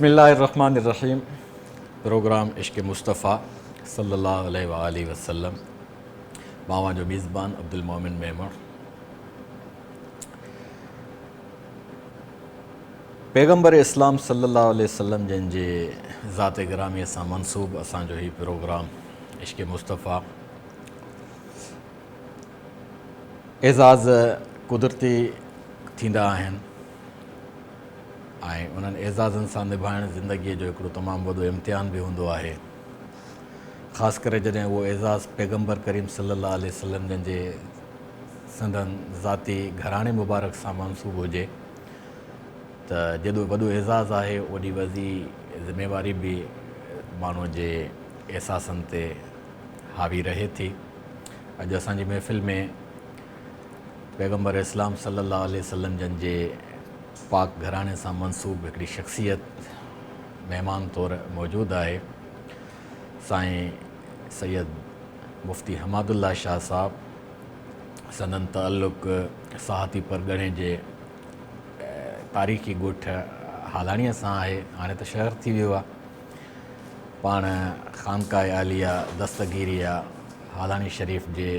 بسم الله الرحمن الرحيم پروگرام عشق مصطفيٰ صلي الله عليه واٰله وسلم مان اوهان جو ميزبان عبدالمومن ميمڻ پيغمبر اسلام صلي الله عليه وسلم جن جي ذات گرامي سان منسوب اسان جو هي پروگرام عشق مصطفيٰ اعزاز قدرتي ٿيندا آهن ۽ انهن اعزازن سان نڀائڻ زندگيء جو هڪڙو تمام وڏو امتحان به هوندو آهي. خاص ڪري جڏهن اهو اعزاز پيغمبر ڪريم صلي الله عليه وسلم جن جي سندن ذاتي گهراڻي مبارڪ سان منسوب هجي ته جيڏو وڏو اعزاز آهي اوڏي وزي ذميواري به ماڻهوء جي احساسن تي حاوي رهي ٿي. اڄ اسان جي محفل ۾ پيغمبر اسلام صلي الله عليه وسلم جن جي پاڪ گهراڻي سان منسوب هڪڙي شخصيت مهمان طور موجود آهي سائين سيد مفتي حماد الله شاهه صاحب سندن تعلق ساهتي پرڳڻي جي تاريخي ڳوٺ هالاڻيء سان آهي هاڻي ته شهر ٿي ويو آهي پاڻ خانقاه عاليه دستگيريه هالاڻي شريف جي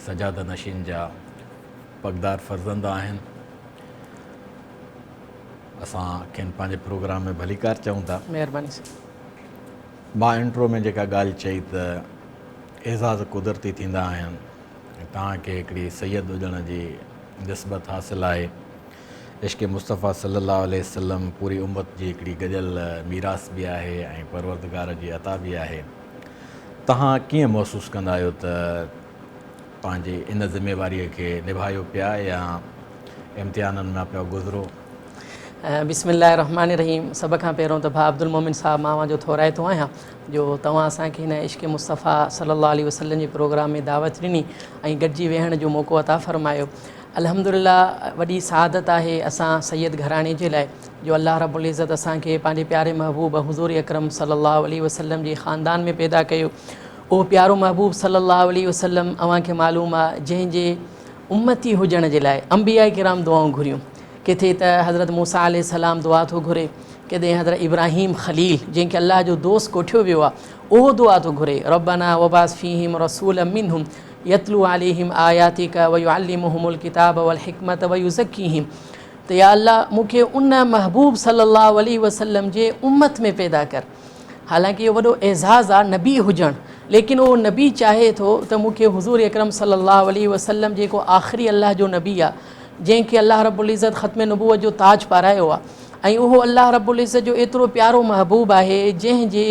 سجاده نشين جا پڳدار فرزند آهن. اسان کين پنهنجي پروگرام ۾ ڀليڪار چئون ٿا. مهرباني سر. مان انٽرو ۾ جيڪا ڳالهه چئي ته اعزاز قدرتي ٿيندا آهن ۽ توهان کي هڪڙي سيد هجڻ جي نسبت حاصل آهي. عشق مصطفيٰ صلي الله عليه وسلم پوري امت جي هڪڙي گڏيل ميراث به آهي ۽ پروردگار جي عطا به آهي. توهان ڪيئن محسوس ڪندا آهيو ته پنهنجي ان ذميواريء کي نڀايو پيا يا امتحانن مان پيا گذرو؟ بسم الله الرحمٰن الرحيم سڀ کان پهريون ته ڀاء عبدالمومن صاحب مان اوهان جو ٿورائتو آهيان جو توهان اسان کي هن عشق مصطفيٰ صلي الله عليه وسلم جي پروگرام ۾ دعوت ڏني ۽ گڏجي ويهڻ جو موقعو عطا فرمايو الحمدلله وڏي سعادت آهي اسان سيد گهراڻي جي لاء جو الله رب العزت اسان کي پنهنجي پياري محبوب حضور اڪرم صلي الله عليه وسلم جي خاندان ۾ پيدا ڪيو اهو پيارو محبوب صلي الله عليه وسلم اوهان کي معلوم آ جنهن جي امتي هجڻ جي لاء انبياء ڪرام دعائون گهريون ڪٿي ته حضرت موسيٰ عليه السلام دعا ٿو گهري ڪڏهن حضرت ابراهيم خليل جنهن کي الله جو دوست ڪوٺيو ويو آ اهو دعا ٿو گهري ربنا وبعث فيهم رسولا منهم يتلو عليهم آياتک ويعلمهم الڪتاب والحڪمة ويزڪيهم ته يا الله مون کي ان محبوب صلي الله عليه وسلم جي امت ۾ پيدا ڪر حالانڪه اهو وڏو اعزاز آ نبي هجڻ ليڪن اهو نبي چاهي ٿو ته مون کي حضور اڪرم صلي الله عليه وسلم جيڪو آخري الله جو نبي آ جنهن کي الله رب العزت ختم نبوت جو تاج پارايو آ ۽ اهو الله رب العزت جو ايترو پيارو محبوب آهي جنهن جي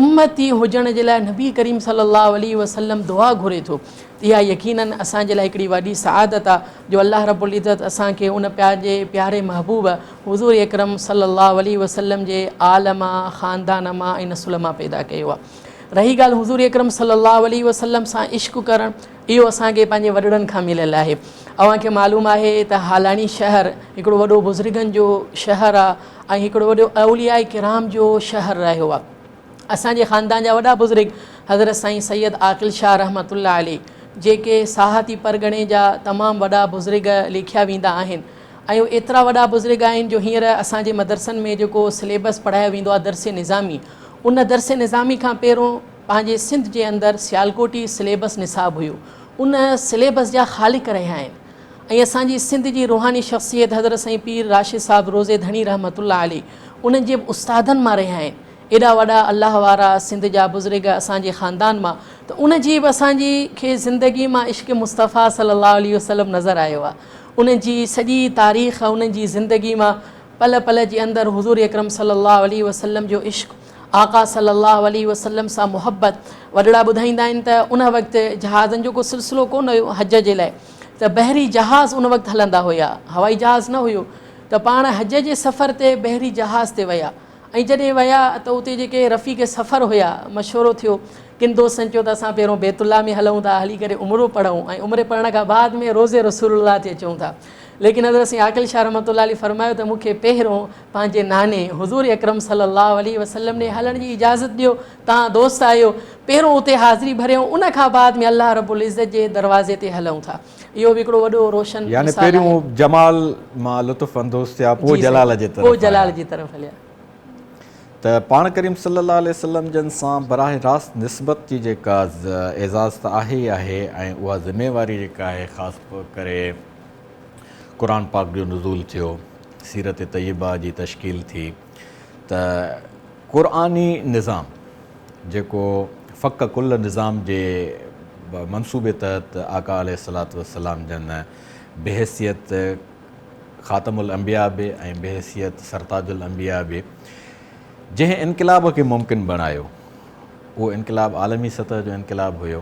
امتي هجڻ جي لاء نبي ڪريم صلي الله عليه وسلم دعا گهري ٿو اها يقيناً اسان جي لاء هڪڙي وڏي سعادت آ جو الله رب العزت اسان کي ان پنهنجي پياري محبوب حضور اڪرم صلي الله عليه وسلم جي آل مان، خاندان مان ۽ نسل مان پيدا ڪيو آ. رهي ڳالهه حضور اڪرم صلي الله عليه وسلم سان عشق ڪرڻ اهو اسان کي پنهنجي وڏڙن کان مليل آهي. اوهان کي معلوم آهي ته هالاڻي شهر هڪڙو وڏو بزرگن جو شهر آ ۽ هڪڙو وڏو اولياء ڪرام جو شهر رهيو آ. اسان جي خاندان جا وڏا بزرگ حضرت سائين سيد عاقل شاهه رحمة الله عليه جيڪي ساهتي پرڳڻي جا تمام وڏا بزرگ ليکيا ويندا آهن ۽ اهي ايترا وڏا بزرگ آهن جو هينئر اسان جي مدرسن ۾ جيڪو سليبس پڙهايو ويندو آهي درس نظامي ان درس نظامي کان پهريون پنهنجي سنڌ جي اندر سيالڪوٽي سليبس نصاب هيو ان سليبس جا خالق رهيا آهن ۽ اسان جي سنڌ جي روحاني شخصيت حضرت سائين پير راشد صاحب روضي ڌڻي رحمة الله عليه انهن جي به استادن مان رهيا آهن ايڏا وڏا الله وارا سنڌ جا بزرگ اسان جي خاندان مان ته ان جي به اسان جي کي زندگي مان عشق مصطفيٰ صلي الله عليه وسلم نظر آيو آهي انهن جي سڄي تاريخ انهن جي زندگي مان پل پل جي اندر حضور اڪرم صلي الله عليه وسلم جو عشق آقا صلي الله عليه وسلم سان محبت وڏڙا ٻڌائيندا آهن ته ان وقت جهازن جو ڪو سلسلو ڪونه هيو حج جي لاء ته بحري جهاز ان وقت هلندا هيا هوائي جهاز نه هيو ته پاڻ حج جي سفر تي بحري جهاز تي ويا ۽ جڏهن ويا ته اتي جيڪي رفيق سفر هيا مشورو ٿيو ڪن دوستن چيو ته اسان پهريون بيت الله ۾ هلون ٿا هلي ڪري عمرو پڙهون ۽ عمري پڙهڻ کان بعد ۾ روضي رسول الله تي اچون ٿا ليڪن حضرت سائين عاقل شاهه رحمة الله عليه فرمايو ته مون کي پهريون پنهنجي ناني حضور اڪرم صلي الله عليه وسلم ڏي هلڻ جي اجازت ڏيو توهان دوست آهيو پهريون اتي حاضري ڀريون ان کان بعد ۾ الله رب العزت جي دروازي تي هلون ٿا اهو به هڪڙو وڏو روشن يعني مثال آهي. پهريون جمال مان لطف اندوز ٿيا پوء جي جلال سائين جي پوء طرف جلال آيا. جي طرف هليا. ته پاڻ ڪريم صلي الله عليه وسلم جن سان براهه راست نسبت جي جيڪا اعزاز ته آهي ئي آهي ۽ اها ذميواري جيڪا آهي خاص ڪري قرآن پاڪ جو نزول ٿيو سيرت طيبه جي تشڪيل ٿي ته قرآني نظام جيڪو فڪ ڪل نظام جي منصوبي تحت آقا عليه الصلوة والسلام جن بحيثيت خاتم الانبياء به ۽ بحيثيت سرتاج الانبياء به جنهن انقلاب کي ممڪن بڻايو اهو انقلاب عالمي سطح جو انقلاب هيو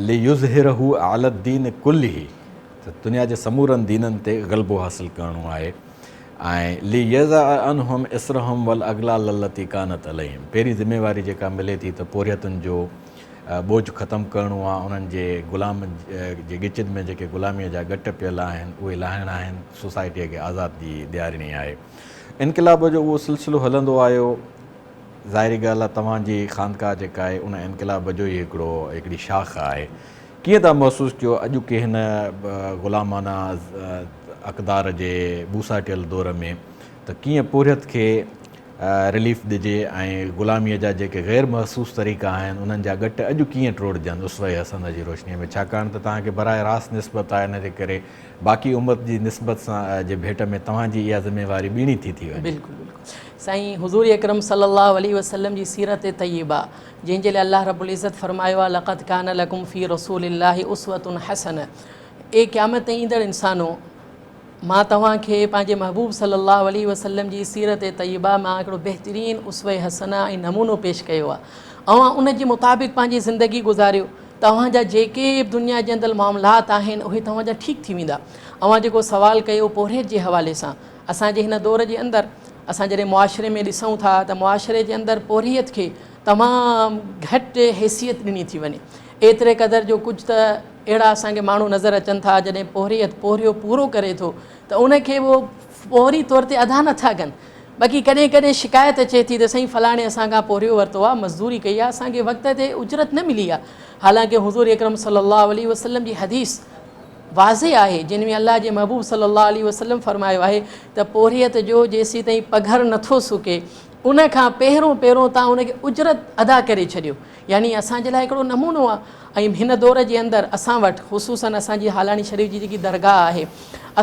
ليظهره علي الدين ڪله ته دنيا جي سمورن دينن تي غلبو حاصل ڪرڻو آهي ۽ ليضع عنهم اصرهم والاغلال التي ڪانت عليهم پهرين ذميواري جيڪا ملي ٿي ته پورهيتن جو ٻوجهه ختم ڪرڻو آ، انهن جي غلام جي ڳچين ۾ جيڪي غلاميء جا ڳٽ پيل آهن، اهي لاهڻا آهن، سوسائٽيء کي آزادي ڏيارڻي آهي. انقلاب جو اهو سلسلو هلندو آيو. ظاهري ڳالهه آ توهان جي خانقاهه جيڪا آهي، ان انقلاب جو ئي هڪڙو هڪڙي شاخ آهي. ڪيئن ٿا محسوس ڪيو اڄوڪي هن غلامانه اقدار جي ٻوساٽيل دور ۾ ته ڪيئن پورهيت کي رليف ڏجي ۽ غلاميء جا جيڪي غير محسوس طريقا آهن انهن جا ڳٽ اڄ ڪيئن ٽوڙجن اسوه حسنه جي روشنيء ۾ ڇاڪاڻ ته توهان کي براهه راست نسبت آهي ان جي ڪري باقي امت جي نسبت سان جي ڀيٽ ۾ توهان جي اها ذميواري ٻيڻي ٿي ٿي وڃي. بلڪل بلڪل سائين حضور اڪرم صلي الله عليه وسلم جي سيرت طيبه جنهن جي لاء الله رب العزت فرمايو آهي لقد ڪان لڪم في رسول الله اسوة حسنه اي قيامت تائين ايندڙ انسانو! مان توهان کي پنهنجي محبوب صلّي اللّٰه عليه وسلّم جي سيرت طيبه مان هڪڙو بهترين اسوه حسنه ۽ نمونو پيش ڪيو آهي. اوهان ان جي مطابق پنهنجي زندگي گذاريو ته اوهان جا جيڪي به دنيا جي اندر معاملات آهن اهي توهان جا ٺيڪ ٿي ويندا. اوهان جيڪو سوال ڪيو پورهيت جي حوالي سان، اسان جي هن دور جي اندر اسان جڏهن معاشري ۾ ڏسون ٿا ته معاشري جي اندر پورهيت کي تمام گهٽ حيثيت ڏني ٿي وڃي. ايتري قدر جو ڪجهه ته اهڙا اسان کي ماڻهو نظر اچن ٿا جڏهن پورهيت پورهيو پورو ڪري ٿو ته ان کي اهو فوري طور تي ادا نٿا ڪن باقي ڪڏهن ڪڏهن شڪايت اچي ٿي ته سائين فلاڻي اسان کان پورهيو ورتو آهي مزدوري ڪئي آهي اسان کي وقت تي اجرت نه ملي آهي حالانڪه حضور اڪرم صلي الله عليه وسلم جي حديث واضح آهي جن ۾ الله جي محبوب صلي الله عليه وسلم فرمايو آهي ته پورهيت جو جيسيتائين پگهر نٿو سڪي ان کان پهرون پهرون تان ان کي اجرت ادا ڪري ڇڏيو يعني اسان جي لاء هڪڙو نمونو آهي ۽ هن دور جي اندر اسان وٽ خصوصاً اسان جي هالاڻي شريف جي جيڪي درگاهه آهي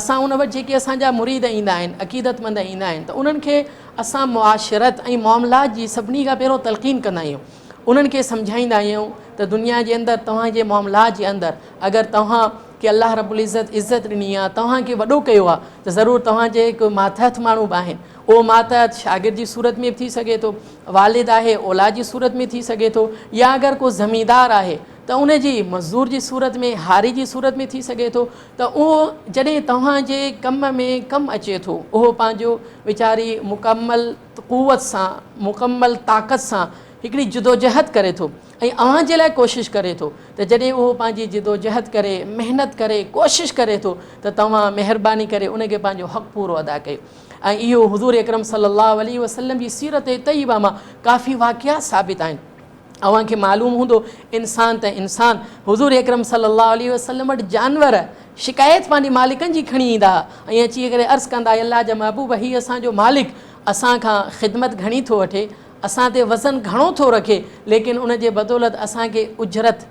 اسان ان وٽ جيڪي اسان جا مريد ايندا آهن عقيدتمند ايندا آهن ته انهن کي اسان معاشرت ۽ معاملات جي سڀني کان پهريون تلقين ڪندا آهيون انهن کي سمجهائيندا آهيون ته دنيا جي اندر توهان جي معاملات جي اندر اگر توهان کي الله رب العزت عزت ڏني آهي توهان کي وڏو ڪيو آهي ته ضرور توهان جي هڪ ماتحت ماڻهو به آهن اهو ماتحت شاگرد جي صورت ۾ به ٿي سگهي ٿو والد آهي اولاد جي صورت ۾ ٿي سگهي ٿو يا اگر ڪو زميندار آهي ته ان جي مزدور جي صورت ۾ هاري جي صورت ۾ ٿي سگهي ٿو ته اهو جڏهن توهان جي ڪم ۾ ڪم اچي ٿو اهو پنهنجو ويچاري مڪمل قوت سان مڪمل طاقت سان هڪڙي جدوجهد ڪري ٿو ۽ اوهان جي لاء ڪوشش ڪري ٿو ته جڏهن اهو پنهنجي جدوجهد ڪري محنت ڪري ڪوشش ڪري ٿو ته توهان مهرباني ڪري ان کي پنهنجو حق پورو ادا ڪيو ۽ اهو حضور اڪرم صلي الله عليه وسلم جي سيرت طيبه مان ڪافي واقعات ثابت آهن. اوهان کي معلوم هوندو انسان ته انسان حضور اڪرم صلي الله عليه وسلم وٽ جانور شڪايت پنهنجي مالڪن جي کڻي ايندا ها ۽ اچي ڪري عرض ڪندا اي الله جا محبوب هي اسان جو مالڪ اسان کان خدمت گهڻي ٿو وٺي اسان تي وزن گهڻو ٿو رکي ليڪن ان جي بدولت اسان کي اجرت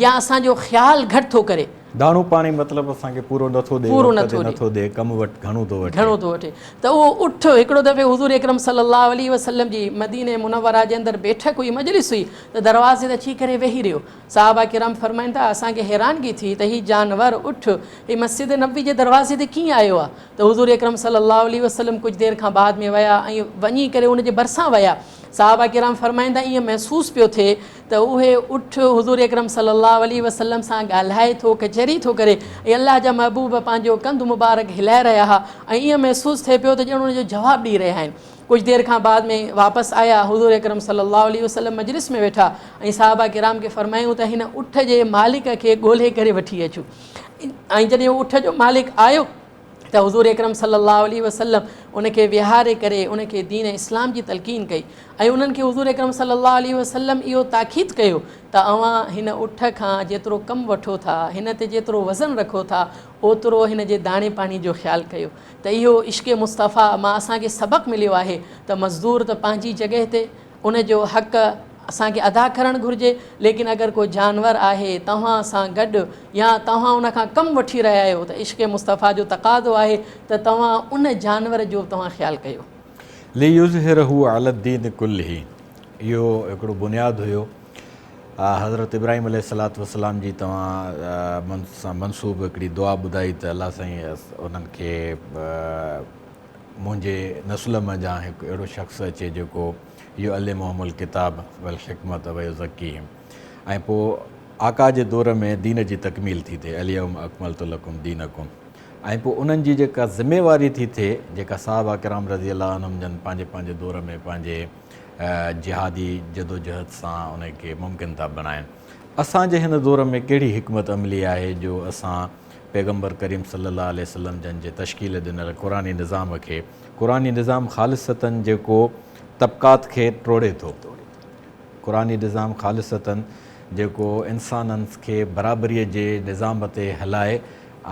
يا اسان جو خيال گهٽ ٿو ڪري. داڻو پاڻي مطلب اسان کي پورو نٿو ڏئي، پورو وقت نٿو تي ڏئي. نٿو ڏئي، ڪم وٽ گهڻو ٿو وٺي. گهڻو ٿو وٺي ته اهو اٺ هڪڙو دفعي حضور اڪرم صلي الله عليه وسلم جي مديني منوره جي اندر بيٺڪ هئي مجلس هئي ته دروازي تي اچي ڪري ويهي رهيو. صحابه ڪرام فرمائن ٿا اسان کي حيرانگي ٿي ته هي جانور، اٺ، هي مسجد نبوي جي دروازي تي ڪيئن آيو آهي ته حضور اڪرم صلي الله عليه وسلم ڪجهه دير کان بعد ۾ ويا ۽ وڃي ڪري ان جي ڀرسان ويا. صحابه ڪرام فرمائن ٿا ائين محسوس پيو ٿئي ته اهي اٺ حضور اڪرم صلي الله عليه وسلم سان ڳالهائي ٿو، ڪچهري ٿو ڪري ۽ الله جا محبوب پنهنجو ڪنڌ مبارڪ هلائي رهيا ها ۽ ائين محسوس ٿئي پيو ته ڄڻ ان جو جواب ڏئي رهيا آهن. ڪجهه دير کان بعد ۾ واپس آيا، حضور اڪرم صلي الله عليه وسلم مجلس ۾ ويٺا ۽ صحابه ڪرام کي فرمايائون ته هن اٺ جي مالڪ کي ڳولهي ڪري وٺي اچو ۽ جڏهن اهو اٺ جو مالڪ آيو ته حضور اڪرم صلي الله عليه وسلم ان کي ويهاري ڪري ان کي دين اسلام جي تلقين ڪئي ۽ انهن کي حضور اڪرم صلي الله عليه وسلم اهو تاڪيد ڪيو ته اوهان هن اٺ کان جيترو ڪم وٺو ٿا، هن تي جيترو وزن رکو ٿا، اوترو هن جي داڻي پاڻي جو خيال ڪيو ته اهو عشق مصطفيٰ مان اسان کي سبق مليو آهي ته مزدور ته پنهنجي جڳهه تي ان جو حق اسان کي ادا ڪرڻ گهرجي ليڪن اگر ڪو جانور آهي توهان سان گڏ يا توهان ان کان ڪم وٺي رهيا آهيو ته عشق مصطفيٰ جو تقاضو آهي ته توهان ان جانور جو به توهان خيال ڪيو. ليظهره علي الدين ڪله اهو هڪڙو بنياد هيو حضرت ابراهيم عليه الصلوة والسلام جي توهان سان منسوب هڪڙي دعا ٻڌائي ته الله سائين انهن کي منهنجي نسل منجهان هڪ اهڙو شخص اچي جيڪو يعلمهم الڪتاب والحڪمة ويزڪيهم ۽ پوء آقا جي دور ۾ دين جي تڪميل ٿي ٿئي اليوم اڪملت لڪم دينڪم ۽ پوء انهن جي جيڪا ذميواري ٿي ٿئي جيڪا صحابه ڪرام رضي الله عنهم جن پنهنجي پنهنجي دور ۾ پنهنجي جهادي جدوجهد سان ان کي ممڪن ٿا بڻائين. اسان جي هن دور ۾ ڪهڙي حڪمت عملي آهي جو اسان پيغمبر ڪريم صلي الله عليه وسلم جن جي تشڪيل ڏنل قرآني نظام کي قرآني نظام خالصتاً جيڪو طبقات کي ٽوڙي ٿو قرآني نظام خالصتاً جيڪو انسانن کي برابريء جي نظام تي هلائي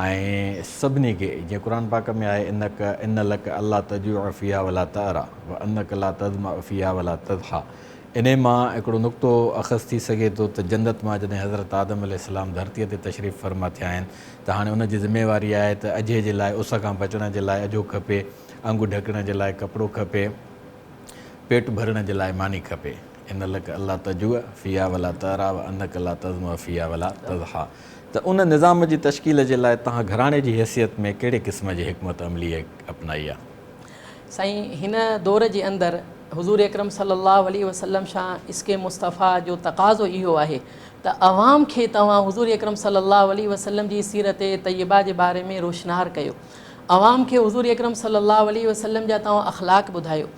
۽ سڀني کي، جيئن قرآن پاڪ ۾ آهي، انک ان لک الا تجوع فيها ولا تعريٰ وانک لا تظمأ فيها ولا تضحيٰ انهي مان هڪڙو نقطو اخذ ٿي سگهي ٿو ته جنت مان جڏهن حضرت آدم عليه السلام ڌرتيء تي تشريف فرما ٿيا آهن ته هاڻي ان جي ذميواري آهي ته اجهي جي لاء اس کان بچڻ جي لاء اجهو کپي، انگ ڍڪڻ جي لاء ڪپڙو کپي، پيٽ ڀرڻ جي لاء ماني کپي. ان لک الا تجوع فيها ولا تعريٰ وانک لا تظمأ فيها ولا تضحيٰ ته ان نظام جي تشڪيل جي لاء توهان گهراڻي جي حيثيت ۾ ڪهڙي قسم جي حڪمت عملي اپنائي آ؟ سائين هن دور جي اندر حضور اڪرم صلي الله عليه وسلم شان عشق مصطفيٰ جو تقاضو اهو آهي ته عوام کي توهان حضور اڪرم صلي الله عليه وسلم جي سيرت طيبه جي باري ۾ روشنار ڪيو عوام کي حضور اڪرم صلي الله عليه وسلم جا توهان اخلاق ٻڌايو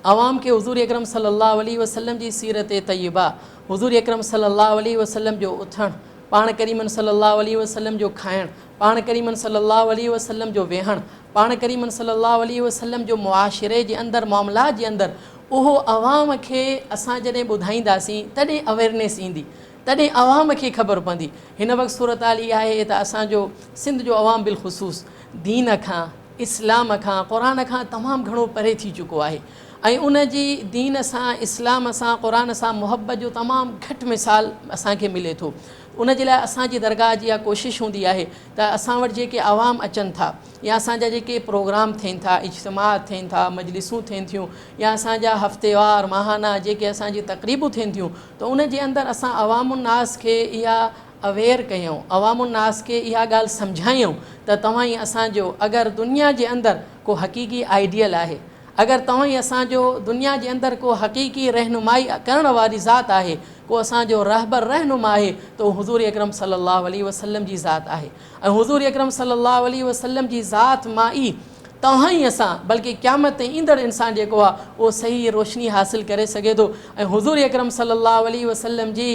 عوام کي حضور اڪرم صلي الله عليه وسلم جي سيرت طيبه حضور اڪرم صلي الله عليه وسلم جو اٿڻ پاڻ ڪريمن صلّي اللّٰه عليه وسلّم جو کائڻ، پاڻ ڪريمن صلّي اللّٰه عليه وسلّم جو ويهڻ، پاڻ ڪريمن صلّي اللّٰه عليه وسلّم جو معاشري جي اندر معاملات جي اندر اهو عوام کي اسان جڏهن ٻڌائينداسين تڏهن اويرنيس ايندي تڏهن عوام کي خبر پوندي هن وقت صورتحال اها آهي ته اسان جو سنڌ جو عوام بالخصوص دين کان اسلام کان قرآن کان تمام گهڻو پري ٿي چڪو آهي ۽ ان جي دين سان، اسلام سان، قرآن سان محبت جو تمام گهٽ مثال اسان کي ملي ٿو. ان جي لاء اسان جي درگاهه جي اها ڪوشش هوندي آهي ته اسان وٽ جيڪي عوام اچن ٿا يا اسان جا جيڪي پروگرام ٿين ٿا، اجتماعات ٿين ٿا، مجلسون ٿين ٿيون يا اسان جا هفتيوار، ماهانه جيڪي اسان جي تقريبون ٿين ٿيون ته ان جي اندر اسان عوام الناس کي اها اويئر ڪيون، عوام الناس کي اها ڳالهه سمجهايون ته توهان ئي اسان جو اگر دنيا جي اندر ڪو حقيقي آئيڊيل آهي، اگر توهان ئي اسان جو دنيا جي اندر ڪو حقيقي رهنمائي ڪرڻ واري ذات آهي، ڪو اسان جو رهبر رهنما آهي ته اهو حضور اڪرم صلي الله عليه وسلم جي ذات آهي ۽ حضور اڪرم صلي الله عليه وسلم جي ذات مان ئي توهان ئي اسان بلڪه قيامت تائين ايندڙ انسان جيڪو آهي اهو صحيح روشني حاصل ڪري سگهي ٿو ۽ حضور اڪرم صلي الله عليه وسلم جي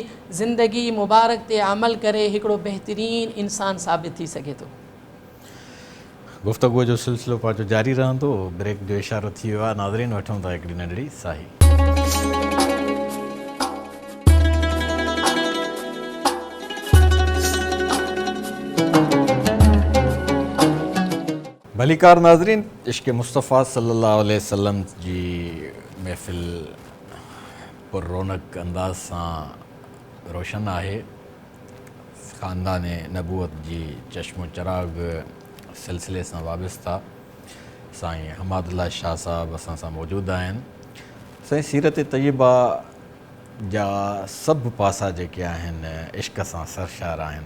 زندگي مبارڪ تي عمل ڪري هڪڙو بهترين انسان ثابت ٿي سگهي ٿو. گفتگوء جو سلسلو پنهنجو جاري رهندو. بريڪ جو اشارو ٿي ويو آهي. ناظرين وٺون ٿا هڪڙي ننڍڙي ساهي. ڀليڪار ناظرين عشق مصطفيٰ صلي الله عليه وسلم جي محفل پر رونق انداز سان روشن آهي. خاندان نبوت جي چشم و چراغ سلسلي سان وابسته سائين حماد الله شاهه صاحب اسان سان موجود آهن. سائين سيرت طيبه جا سڀ پاسا جيڪي آهن عشق سان سرشار آهن.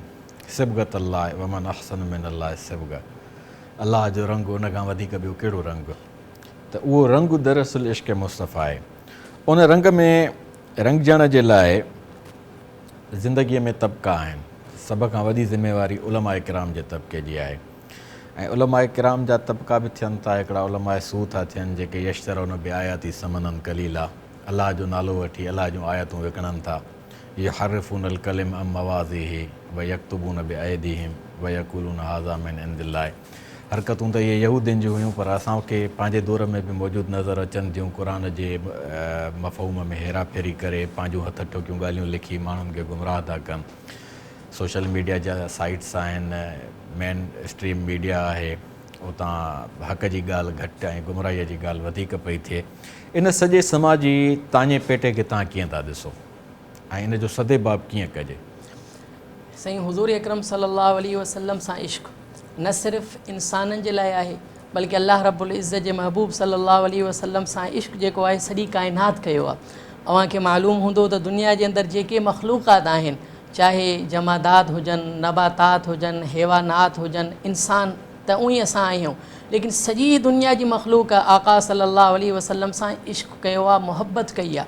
صبغة الله ومن احسن من الله صبغة الله جو رنگ ان کان وڌيڪ ٻيو ڪهڙو رنگ ته اهو رنگ دراصل عشق مصطفيٰ آهي. ان رنگ ۾ رنگجڻ جي لاء زندگيء ۾ طبقا آهن. سڀ کان وڏي ذميواري علماء ڪرام جي طبقي جي آهي ۽ علماء ڪرام جا طبقا به ٿين ٿا. هڪڙا علماء سوء ٿا ٿين جيڪي يشترون بآياتي ثمنا قليلا الله جو نالو وٺي الله جون آيتون وڪڻن ٿا. يحرفون الڪلم عن مواضعه ويڪتبون بأيديهم ويقولون هذا من عند الله. حرڪتون ته اهي يهودين جون هيون پر اسان کي پنهنجي دور ۾ به موجود نظر اچن ٿيون. قرآن جي مفهوم ۾ هيرا ڦيري ڪري پنهنجون هٿ ٺوڪيون ڳالهيون لکي ماڻهن کي گمراهه ٿا ڪن. سوشل ميڊيا جا سائيٽس آهن، مين اسٽريم ميڊيا آهي، اتان حق جي ڳالهه گهٽ ۽ گمراهيء جي ڳالهه وڌيڪ پئي ٿئي. ان سڄي سماجي تاڃي پيٽي کي توهان ڪيئن ٿا ڏسو ۽ ان جو سدباب ڪيئن ڪجي؟ سائين حضور اڪرم صلي الله عليه وسلم سان عشق نه صرف انسانن جي لاء آهي بلڪه الله رب العزت جي محبوب صلي الله عليه وسلم سان عشق جيڪو آهي سڄي ڪائنات ڪيو آهي. اوهان کي معلوم هوندو ته دنيا جي اندر جيڪي مخلوقات آهن چاهي جمادات هجن، نباتات هجن، حيوانات هجن، انسان ته اونئي اسان آهيون ليڪن سڄي دنيا جي مخلوق آقا صلي الله عليه وسلم سان عشق ڪيو آهي، محبت ڪئي آهي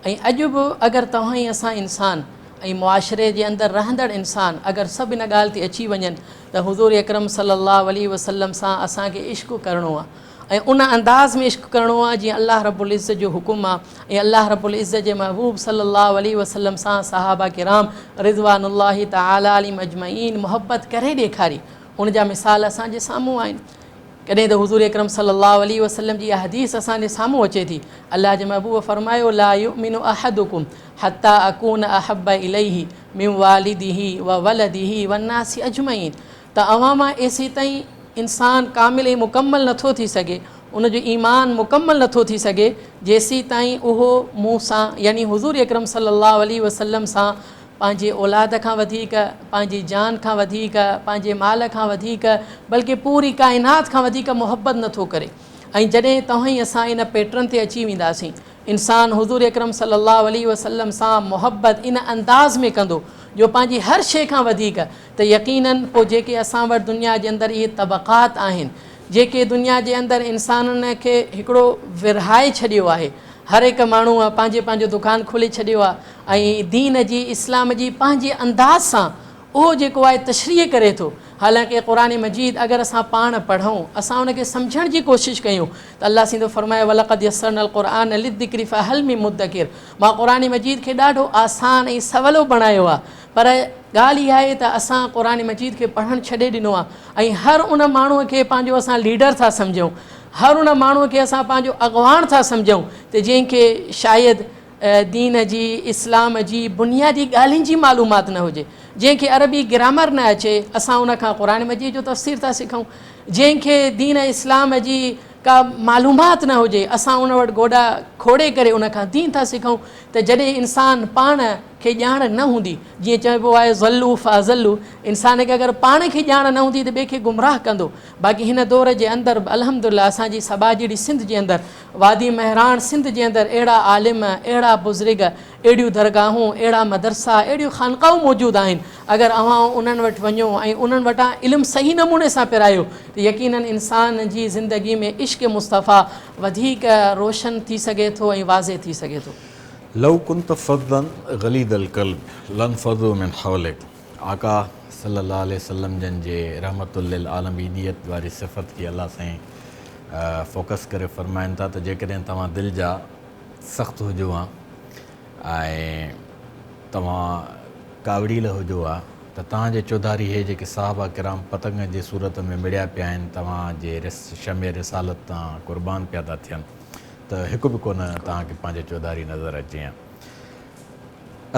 ۽ اڄ به اگر توهان ۽ اسان انسان ۽ معاشري جي اندر رهندڙ انسان اگر سڀ ان ڳالهه تي اچي وڃن ته حضور اڪرم صلي الله عليه وسلم سان اسان کي عشق ڪرڻو آهي ۽ ان انداز ۾ عشق ڪرڻو آهي جيئن الله رب العزت جو حڪم آهي ۽ الله رب العزت جي محبوب صلي الله عليه وسلم سان صحابه ڪرام رضوان الله تعالٰي عليهم اجمعين محبت ڪري ڏيکاري ان جا مثال اسان جي سامهون آهن. ڪڏهن ته حضور اڪرم صلي الله عليه وسلم جي اها حديث اسان جي سامهون اچي ٿي، الله جي محبوب فرمايو، لا يؤمن احدڪم حتي اڪون احب اليه من والده وولده والناس اجمعين ته اوهان مان ايسيتائين انسان ڪامل ۽ مڪمل نٿو ٿي سگهي، ان جو ايمان مڪمل نٿو ٿي سگهي جيسيتائين اهو مون سان يعني حضور اڪرم صلي الله عليه وسلم سان پنهنجي اولاد کان وڌيڪ، پنهنجي جان کان وڌيڪ، پنهنجي مال کان وڌيڪ، بلڪه پوري ڪائنات کان وڌيڪ محبت نه ٿو ڪري ۽ جڏهن توهين اسان ان پيٽرن تي اچي وينداسين، انسان حضور اڪرم صلي الله عليه وسلم سان محبت ان انداز ۾ ڪندو جو پنهنجي هر شيء کان وڌيڪ ته يقيناً پوء جيڪي اسان وٽ دنيا جي اندر اهي طبقات آهن، جيڪي دنيا جي اندر انسانن کي هڪڙو ورهائي ڇڏيو آهي، هر هڪ ماڻهوء پنهنجي پنهنجو دڪان کولي ڇڏيو آهي ۽ دين جي اسلام جي پنهنجي انداز سان اهو جيڪو آهي تشريح ڪري ٿو حالانڪه قرآن مجيد اگر اسان پاڻ پڙهون اسان ان کي سمجهڻ جي ڪوشش ڪيون ته الله سين ٿو فرمائي ولقد يسرنا القرآن للذڪر فهل من مدڪر مان قرآن مجيد کي ڏاڍو آسان ۽ سولو بڻايو آهي پر ڳالهه اها آهي ته اسان قرآن مجيد کي پڙهڻ ڇڏي ڏنو آهي ۽ هر ان ماڻهوء کي پنهنجو اسان ليڊر ٿا سمجهون هر ان ماڻهوء کي اسان پنهنجو اڳواڻ ٿا سمجهون ته جنهن کي شايد دين جي، اسلام جي، بنيادي ڳالهين جي معلومات نه هجي، جنهن کي عربي گرامر نه اچي، اسان ان کان قرآن مجيد جو تفسير ٿا سکون، جنهن کي دين اسلام جي ڪا معلومات نه هجي، اسان ان وٽ گوڏا کوڙي ڪري ان کان دين ٿا سکون ته جڏهن انسان پاڻ کي ڄاڻ نه هوندي، جيئن چئبو آهي ضلوا فاضلوا، انسان کي اگر پاڻ کي ڄاڻ نه هوندي ته ٻئي کي گمراهه ڪندو، باقي هن دور جي اندر به الحمدلله اسان جي سٻاجهڙي سنڌ جي اندر وادي مهراڻ سنڌ جي اندر اهڙا عالم، اهڙا بزرگ، اهڙيون درگاهون، اهڙا مدرسا، اهڙيون خانقاهون موجود آهن، اگر اوهان انهن وٽ وڃو ۽ انهن وٽان علم صحيح نموني سان پرايو ته يقيناً انسان جي زندگي ۾ عشق مصطفيٰ وڌيڪ روشن ٿي سگهي ٿو ۽ واضح ٿي سگهي ٿو. لو ڪنت فظا غليظ القلب لانفضوا من حولک آقا صلي الله عليه وسلم جن جي رحمت للعالمينيت واري صفت کي الله سائين فوڪس ڪري فرمائن ٿا ته جيڪڏهن توهان دل جا سخت هجو ها ۽ توهان ڪاوڙيل هجو ها ته توهان جي چوڌاري هي جيڪي صحابه ڪرام پتنگن جي صورت ۾ مڙيا پيا آهن توهان جي شمع رسالت تان قربان پيا ٿا ٿين ته هڪ به ڪونه توهان کي پنهنجي چوڌاري نظر اچي ها.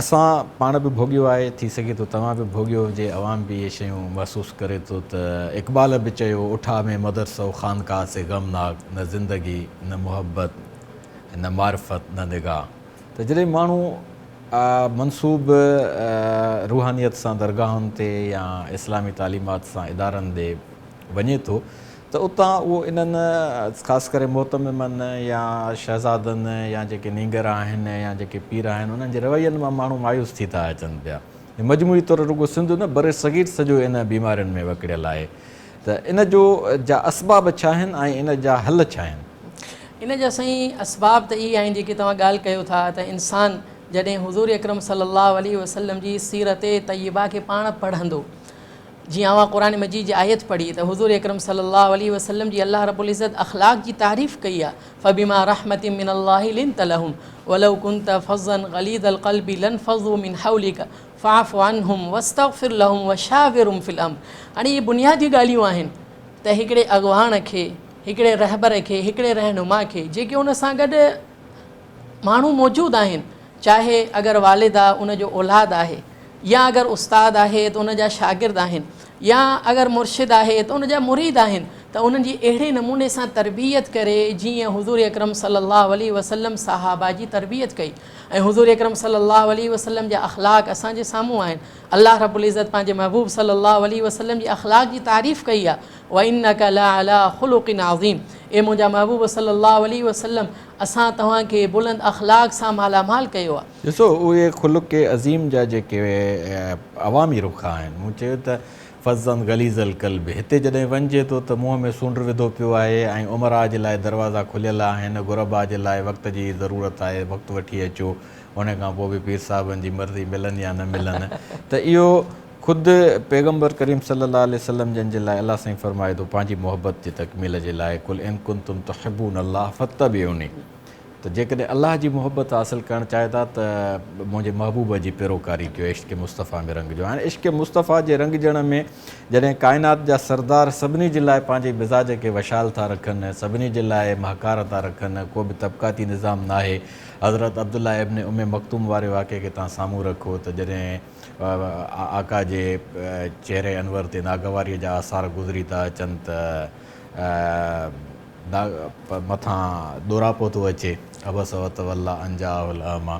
اسان پاڻ به ڀوڳيو آهي، ٿي سگهي ٿو توهان به ڀوڳيو هجي، عوام به اهي شيون محسوس ڪري ٿو ته اقبال به چيو اٺا مين مدرسه و خانقاه سي غمناڪ، نه زندگي، نه محبت، نه معرفت، نه نگاهه ته جڏهن ماڻهو منسوب روحانيت سان درگاهن تي يا اسلامي تعليمات سان ادارن ڏي وڃي ٿو ته اتان اهو انهن خاص ڪري مهتممن يا شهزادن يا جيڪي نينگر آهن يا جيڪي پير آهن انهن جي روين مان ماڻهو مايوس ٿي ٿا اچن پيا. مجموعي طور رڳو سنڌ نه برصغير سڄو ان بيمارين ۾ وڪڙيل آهي ته ان جو جا اسباب ڇا آهن ۽ ان جا حل ڇا آهن؟ ان جا سائين اسباب ته اهي آهن جيڪي توهان ڳالهه ڪيو ٿا ته انسان جڏهن حضور اڪرم صلي الله عليه وسلم جي سيرت طيبه کي پاڻ پڙهندو جيئن اوهان قرآن مجيد جي آيت پڙهي ته حضور اڪرم صلي الله عليه وسلم جي الله رب العزت اخلاق جي تعريف ڪئي آهي فبما رحمة من الله لنت لهم ولو كنت فظا غليظ القلب لانفضوا من حولك فاعف عنهم واستغفر لهم وشاورهم في الامر هاڻي اهي بنيادي ڳالهيون آهن. ته هڪڙي اڳواڻ کي، هڪڙي رهبر کي، هڪڙي رهنما کي جيڪي ان سان گڏ ماڻهو موجود آهن، چاهي اگر والد آ ان جو اولاد آهي يا اگر استاد آهي ته ان جا شاگرد آهن يا اگر مرشد آهي ته ان جا مريد آهن ته انهن جي اهڙي نموني سان تربيت ڪري جيئن حضور اڪرم صلي الله عليه وسلم صحابه جي تربيت ڪئي ۽ حضور اڪرم صلي الله عليه وسلم جا اخلاق اسان جي سامهون آهن. الله رب العزت پنهنجي محبوب صلي الله عليه وسلم جي اخلاق جي تعريف ڪئي آهي وانک لعلي خلق عظيم اي منهنجا محبوب صلي الله عليه وسلم اسان توهان کي بلند اخلاق سان مالا مال ڪيو آهي. ڏسو اهي خلق عظيم جا جيڪي عوامي رخ آهن مون چيو ته فظا غليظ القلب هتي جڏهن وڃجي ٿو ته منهن ۾ سونڊ وڌو پيو آهي ۽ امراء جي لاء دروازا کليل آهن غرباء جي لاء وقت جي ضرورت آهي وقت وٺي اچو ان کان پوء به پير صاحبن جي مرضي ملن يا نه ملن ته اهو خود پيغمبر ڪريم صلي الله عليه وسلم جن جي لاء الله سائين فرمائي ٿو پنهنجي محبت جي تڪميل جي لاء قل ان ڪنتم تحبون الله فاتبعوني ته جيڪڏهن الله جي محبت حاصل ڪرڻ چاهيو ٿا ته منهنجي محبوب جي پيروڪاري ڪيو عشق مصطفيٰ ۾ رنگجو هاڻي عشق مصطفيٰ جي رنگجڻ ۾ جڏهن ڪائنات جا سردار سڀني جي لاء پنهنجي مزاج کي وشال ٿا رکن سڀني جي لاء مهڪار ٿا رکن ڪو به طبقاتي نظام ناهي حضرت عبدالله ابن ام مڪتوم واري واقعي کي توهان سامهون رکو ته جڏهن آقا جي چهري انور تي ناگواريء جا آثار گذري ٿا اچن ته مٿان ڏوراپو ٿو اچي، عبس وتوليٰ ان جاءه الاعميٰ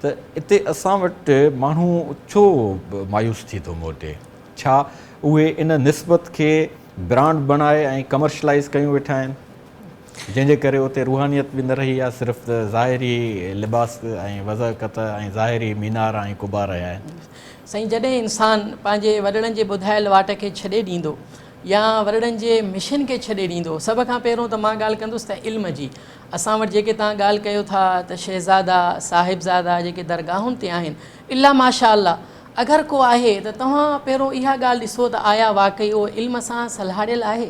ته اتي اسان وٽ ماڻهو ڇو مايوس ٿي ٿو موٽي؟ ڇا اهي ان نسبت کي برانڊ بڻائي ۽ ڪمرشلائيز ڪيون ويٺا آهن؟ جنهن جي ڪري اتي روحانيت به نه رهي آهي، صرف ظاهري لباس ۽ وضع قطع ۽ ظاهري مينار ۽ قبا رهيا آهن. سائين جڏهن انسان پنهنجي وڏڙن جي ٻڌايل واٽ کي ڇڏي ڏيندو يا وڏڙن جي مشن کي ڇڏي ڏيندو سڀ کان پهريون ته مان ڳالهه ڪندس ته علم جي اسان وٽ جيڪي توهان ڳالهه ڪيو ٿا ته شهزادا صاحبزادا جيڪي درگاهن تي آهن الا ماشاء الله اگر ڪو آهي ته توهان پهريون اها ڳالهه ڏسو ته آيا واقعي اهو علم سان سلهاڙيل آهي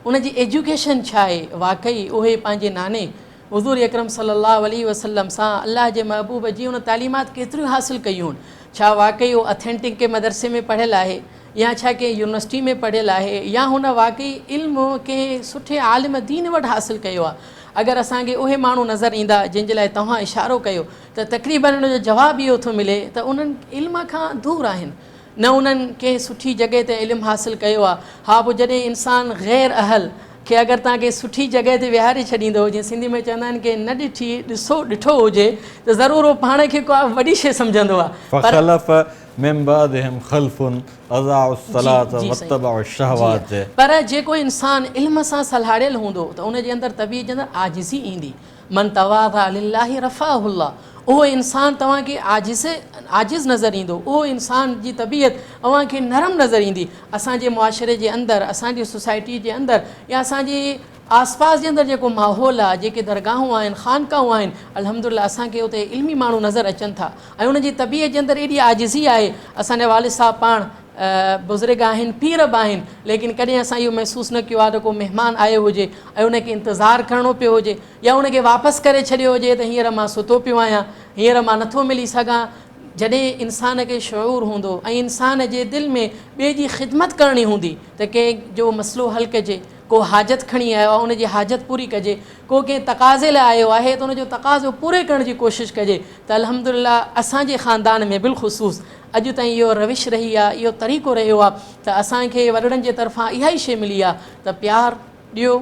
ان جي ايجوڪيشن ڇا آهي؟ واقعي اهي پنهنجي ناني حضور اڪرم صلي الله عليه وسلم سان الله جي محبوب جي ان تعليمات ڪيتريون حاصل ڪيون؟ ڇا واقعي اهو اٿينٽڪ ڪنهن مدرسي ۾ پڙهيل آهي يا ڇا ڪنهن يونيورسٽي ۾ پڙهيل آهي يا هن واقعي علم ڪنهن سٺي عالم دين وٽ حاصل ڪيو آهي؟ اگر اسان کي اهي ماڻهو نظر ايندا جن جي لاء توهان اشارو ڪيو ته تقريبن ان جو جواب اهو ٿو ملي ته انهن علم کان دور آهن. نه انهن ڪنهن سٺي جڳهه تي علم حاصل ڪيو آ. ها پوء جڏهن انسان غير اهل کي اگر توهان ڪنهن سٺي جڳهه تي ويهاري ڇڏيندو جيئن سنڌي ۾ چوندا آهن ڪنهن نه ڏٺي ڏسو ڏٺو هجي ته ضرور اهو پاڻ کي ڪا وڏي شيء سمجهندو آ پر فخلف من بعدهم خلف اضاعوا جي الصلاة جي سائين واتبعوا جي ها الشهوات. پر جيڪو انسان علم سان سلهاڙيل هوندو ته ان جي اندر طبيعت جي اندر عاجزي ايندي من تواضع لله رفعه الله اهو انسان توهان کي عاجز عاجز نظر ايندو اهو انسان جي طبيعت اوهان کي نرم نظر ايندي اسان جي معاشري جي اندر اسان جي سوسائٽي جي اندر يا اسان جي آس پاس جي اندر جيڪو ماحول آهي جيڪي درگاهون آهن خانقاهون آهن الحمدلله اسان کي اتي علمي ماڻهو نظر اچن ٿا ۽ انهن جي طبيعت جي اندر ايڏي عاجزي آهي اسان جا والد صاحب پاڻ بزرگ آهن پير به آهن ليڪن ڪڏهن اسان اهو محسوس نه ڪيو آهي ته ڪو مهمان آيو هجي ۽ ان کي انتظار ڪرڻو پيو هجي يا ان کي واپس ڪري ڇڏيو هجي ته هينئر مان ستو پيو آهيان هينئر مان نٿو ملي سگهان جڏهن انسان کي شعور هوندو ۽ انسان جي دل ۾ ٻئي جي خدمت ڪرڻي هوندي ته ڪنهن جو مسئلو حل ڪجي ڪو حاجت کڻي آيو آهي ان جي حاجت پوري ڪجي ڪو ڪنهن تقاضي لاء آيو آهي ته ان جو تقاضو پوري ڪرڻ جي ڪوشش ڪجي ته الحمدلله اسان جي خاندان ۾ بالخصوص اڄ تائين اهو روش رهي آهي اهو طريقو رهيو آهي ته اسان کي وڏڙن جي طرفان اها ئي شيء ملي آهي ته پيار ڏيو،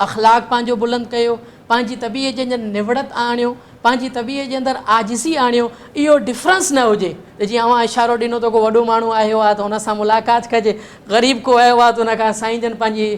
اخلاق پنهنجو بلند ڪيو، پنهنجي طبيعت جي اندر نوڙت آڻيو، پنهنجي طبيعت جي اندر عاجزي آڻيو، اهو ڊفرنس نه هجي ته جيئن اوهان اشارو ڏنو ته ڪو وڏو ماڻهو آيو آهي ته ان سان ملاقات ڪجي، غريب ڪو آيو آهي ته ان کان سائين جن پنهنجي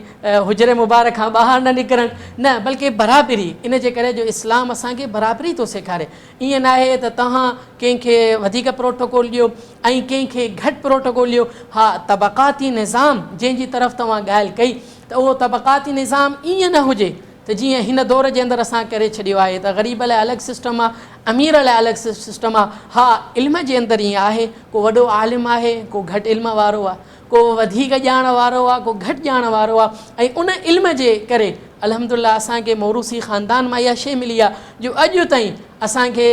حجري مبارڪ کان ٻاهر نه نڪرن، نه بلڪه برابري، ان جي ڪري جو اسلام اسان کي برابري ٿو سيکاري، ائين ناهي ته توهان ڪنهن کي وڌيڪ پروٽوڪول ڏيو ۽ ڪنهن کي گهٽ پروٽوڪول ڏيو. ها طبقاتي نظام جنهن جي طرف توهان ڳالهه ڪئي ته اهو طبقاتي نظام ائين نه هجي ته جيئن هن دور جي اندر اسان ڪري ڇڏيو آهي ته غريب لاء الڳ سسٽم آهي امير لاء الڳ سسٽم آهي. ها علم جي اندر ائين آهي ڪو وڏو عالم آهي ڪو گهٽ علم وارو آهي. ڪو وڌيڪ ڄاڻ وارو آ ڪو گهٽ ڄاڻ وارو آ ۽ ان علم جي ڪري الحمدلله اسان کي موروثي خاندان مان اها شيء ملي آ جو اڄ تائين اسان کي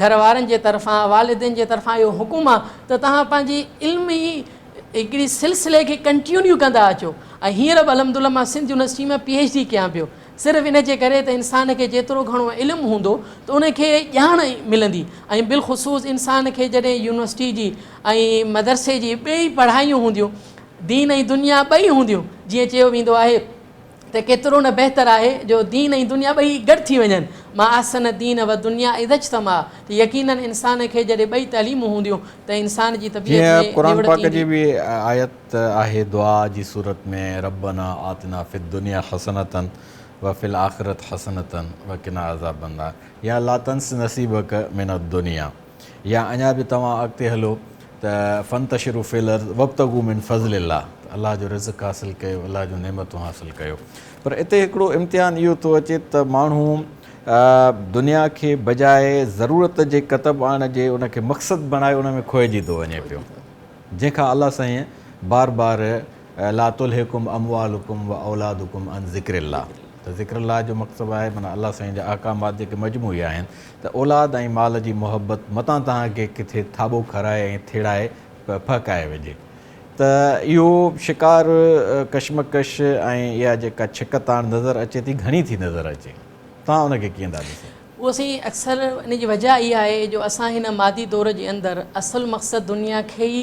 گهر وارن جي طرفان والدين جي طرفان اهو حڪم آ ته توهان پنهنجي علمي هڪڙي سلسلي کي ڪنٽيونيو ڪندا اچو ۽ هينئر به الحمدلله مان سنڌ يونيورسٽي مان پي ايڇ ڊي ڪيان پيو صرف ان جي ڪري ته انسان کي جيترو گهڻو علم هوندو ته ان کي ڄاڻ ملندي ۽ بالخصوص انسان کي جڏهن يونيورسٽي جي ۽ مدرسي جي ٻئي پڙهايون هونديون دين ۽ دنيا ٻئي هونديون جيئن چيو ويندو آهي ته ڪيترو نه بهتر آهي جو دين ۽ دنيا ٻئي گڏ ٿي وڃن، ما احسن الدين والدنيا اذا اجتمعا، ته يقيناً انسان کي جڏهن ٻئي تعليمون هونديون ته انسان جي طبيعت جيئن ۾ قرآن نوڙت پاڪ جي ايندي. به آيت آهي دعا جي صورت ۾ ربنا آتنا في الدنيا حسنة وفي الاخرة حسنة وقنا عذاب النار يا لا تنس نصيبک من الدنيا. يا اڃا به توهان اڳتي هلو ته فانتشروا في الارض وابتغوا من فضل الله ته الله جو رزق حاصل ڪيو الله جون نعمتون حاصل ڪيو پر اتي هڪڙو امتحان اهو ٿو اچي ته ماڻهو دنيا کي بجاء ضرورت جي ڪتب آڻڻ جي ان کي مقصد بڻائي ان ۾ کوئجي ٿو وڃي پيو جنهن کان الله سائين بار بار لا تلهڪم اموالڪم و اولادڪم عن ذڪر الله ته ذڪر الله جو مقصد آهي معنيٰ الله سائين جا احڪامات جيڪي مجموعي آهن ته اولاد ۽ مال جي محبت متان توهان کي ڪٿي ٿاٻو کارائي ۽ ٿيڙائي ڦهڪائي وجهي ته اهو شڪار ڪشمڪش ۽ اها جيڪا ڇڪ تاڻ نظر اچي ٿي گهڻي ٿي نظر اچي توهان ان کي ڪيئن ٿا ڏسو؟ اهو سائين اڪثر ان جي وجهه اها آهي جو اسان هن مادي دور جي اندر اصل مقصد دنيا کي ئي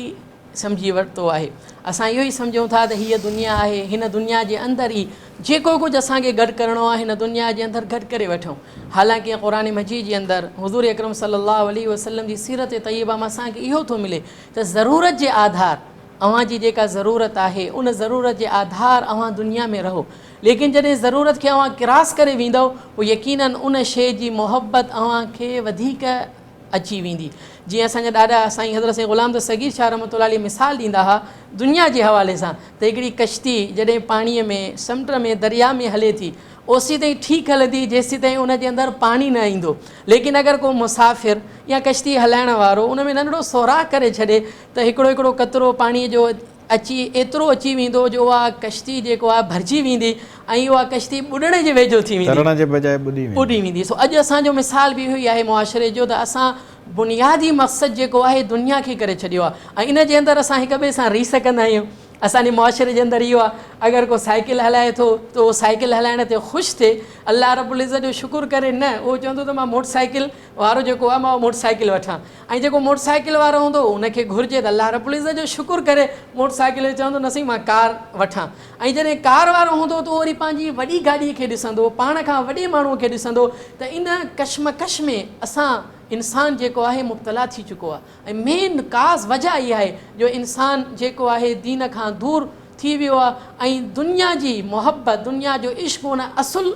سمجهي ورتو آهي. اسان اهو ئي سمجهون ٿا ته هيء دنيا آهي، هن دنيا جي اندر ئي جيڪو ڪجهه اسان کي گڏ ڪرڻو آهي هن دنيا جي اندر گڏ ڪري وٺون. حالانڪه قرآن مجيد جي اندر حضور اڪرم صلي الله عليه وسلم جي سيرت طيبه مان اسان کي اهو ٿو ملي ته ضرورت جي آڌار اوهان جي جيڪا ضرورت آهي ان ضرورت جي آڌار اوهان دنيا ۾ رهو ليڪن جڏهن ضرورت کي اوهان ڪراس ڪري ويندؤ پوء يقيناً ان شيء جي محبت اوهان کي وڌيڪ اچي ويندي. جيئن اسان جا ڏاڏا سائين حضرت سائين غلام دس صغير شاهه رحمة الله عليه مثال ڏيندا ها دنيا جي حوالي سان ته هڪڙي ڪشتي جڏهن پاڻيء ۾ سمنڊ ۾ درياء ۾ هلي ٿي اوسيتائين ٺيڪ هلندي جيسيتائين ان جي اندر پاڻي نه ايندو ليڪن اگر ڪو مسافر يا ڪشتي هلائڻ وارو ان ۾ ننڍڙو سوراخ ڪري ڇڏي ته هڪڙو هڪڙو قطرو پاڻيء جو اچي ايترو اچي ويندو جو اها ڪشتي جيڪو آهي ڀرجي ويندي ۽ اها ڪشتي ٻڏڻ جي ويجهو ٿي ويندي. ترڻ جي بجاء ٻڏي ويندي. ٻڏي ويندي. سو اڄ اسان جو مثال به اهو ئي آهي معاشري جو ته اسان بنيادي مقصد جيڪو آهي دنيا کي ڪري ڇڏيو آهي ۽ ان جي اندر اسان هڪ ٻئي سان ريس ڪندا آهيون. اسان جي معاشري جي اندر اهو آهي اگر ڪو سائيڪل هلائي ٿو ته اهو سائيڪل هلائڻ تي خوش ٿئي الله رب العزت جو شڪر ڪري نه اهو چوندو ته مان موٽر سائيڪل وارو جيڪو آهي مان اهو موٽر سائيڪل وٺان ۽ جيڪو موٽر سائيڪل وارو هوندو ان کي گهرجي ته الله رب العزت جو شڪر ڪري موٽر سائيڪل جو چوندو نه سائين مان ڪار وٺان ۽ جڏهن ڪار وارو هوندو ته اهو وري پنهنجي وڏي گاڏي کي ڏسندو پاڻ کان وڏي ماڻهو کي ڏسندو ته ان ڪشمڪش ۾ اسان انسان جيڪو آهي مبتلا ٿي چڪو آهي ۽ مين ڪاز وجه اها آهي جو انسان جيڪو آهي دين کان دور ٿي ويو آهي ۽ دنيا جي محبت دنيا جو عشق ان اصل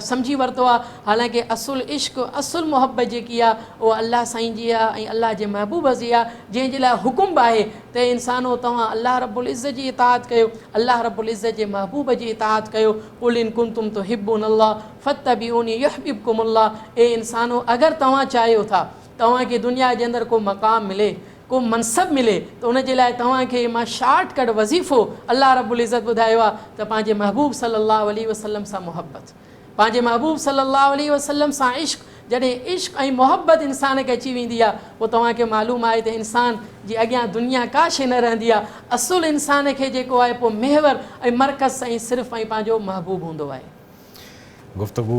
سمجهي ورتو آهي حالانڪه اصل عشق اصل محبت جيڪي آهي اها الله سائين جي آهي ۽ الله جي محبوب جي آهي جنهن جي لاء حڪم به آهي ته اي انسانو توهان الله رب العزت جي اطاعت ڪيو الله رب العزت جي محبوب جي اطاعت ڪيو قل ان ڪنتم تحبون الله فاتبعوني يحببڪم الله اي انسانو اگر توهان چاهيو ٿا توهان کي دنيا جي اندر ڪو مقام ملي ڪو منصب ملي ته ان جي لاء توهان کي مان شارٽ ڪٽ وظيفو الله رب العزت ٻڌايو آهي ته پنهنجي محبوب صلي الله عليه وسلم سان محبت پنهنجي محبوب صلي الله عليه وسلم سان عشق جڏهن عشق ۽ محبت انسان کي اچي ويندي آهي پوء توهان کي معلوم آهي ته انسان جي اڳيان دنيا ڪا شيء نه رهندي آهي اصل انسان کي جيڪو آهي پوء محور ۽ مرڪز ۽ صرف ۽ پنهنجو محبوب هوندو آهي. گفتگو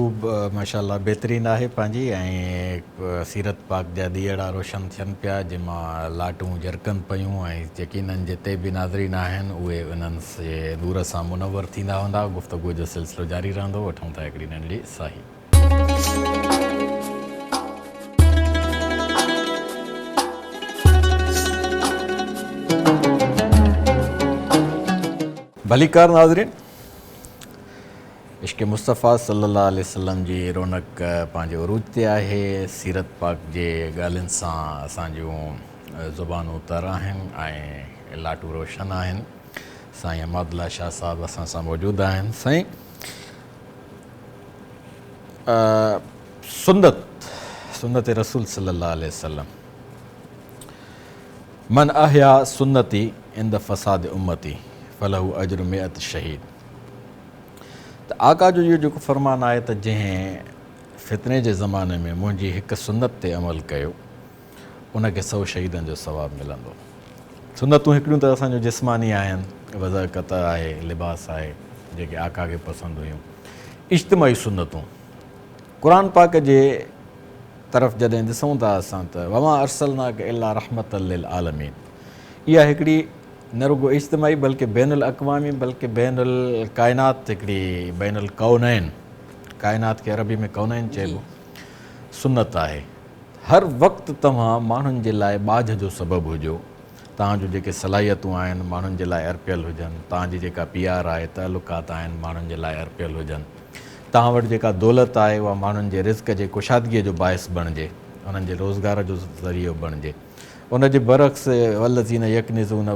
ماشاء الله بهترين آهي پنهنجي ۽ سيرت پاڪ جا ڏيئڙا روشن ٿين پيا جن مان لاٽون جرڪن پيون ۽ يقينن جتي به ناظرين آهن اهي انهن جي نور سان منور ٿيندا هوندا گفتگو جو سلسلو جاري رهندو وٺون ٿا هڪڙي ننڍڙي ساهي. ڀليڪار ناظرين. عشق مصطفيٰ صلّي اللّٰه عليه وسلّم جي رونق پنهنجي عروج تي آهي، سيرت پاڪ جي ڳالهين سان اسان جون زبانون تر آهن ۽ لاٽون روشن آهن. سائين حماد الله شاهه صاحب اسان سان موجود آهن. سائين سنت، سنت رسول صلّي اللّٰه عليه وسلّم، من احيا سنتي عند فساد امتي فله اجر مئة شهيد. ته آقا جو اهو جيڪو فرمان آهي ته جنهن فتني جي زماني ۾ منهنجي هڪ سنت تي عمل ڪيو ان کي سئو شهيدن جو ثواب ملندو. سنتون هڪڙيون ته اسان جون جسماني آهن، وضع قطع آهي، لباس آهي، جيڪي آقا کي پسند هيون. اجتماعي سنتون قرآن پاڪ جي طرف جڏهن ڏسون ٿا اسان ته وما ارسلناک الا رحمة للعالمين اها هڪڙي نه رڳو اجتماعي بلڪه بين الاقوامي بلڪه بين الڪائنات هڪڙي بين الڪونين ڪائنات کي عربي ۾ ڪونين چئبو سنت آهي. هر وقت توهان ماڻهن جي لاء ٻاجهه جو سبب هجو، توهان جون جيڪي صلاحيتون آهن ماڻهن جي لاء ارپيل هجن، توهان جي جيڪا پي آر آهي، تعلقات آهن ماڻهن جي لاء ارپيل هجن، توهان وٽ جيڪا دولت آهي اها ماڻهن جي رزق جي ڪشادگيء جو باعث بڻجي، انهن جي روزگار جو ذريعو بڻجي. ان جي برعڪس والذين يڪنزون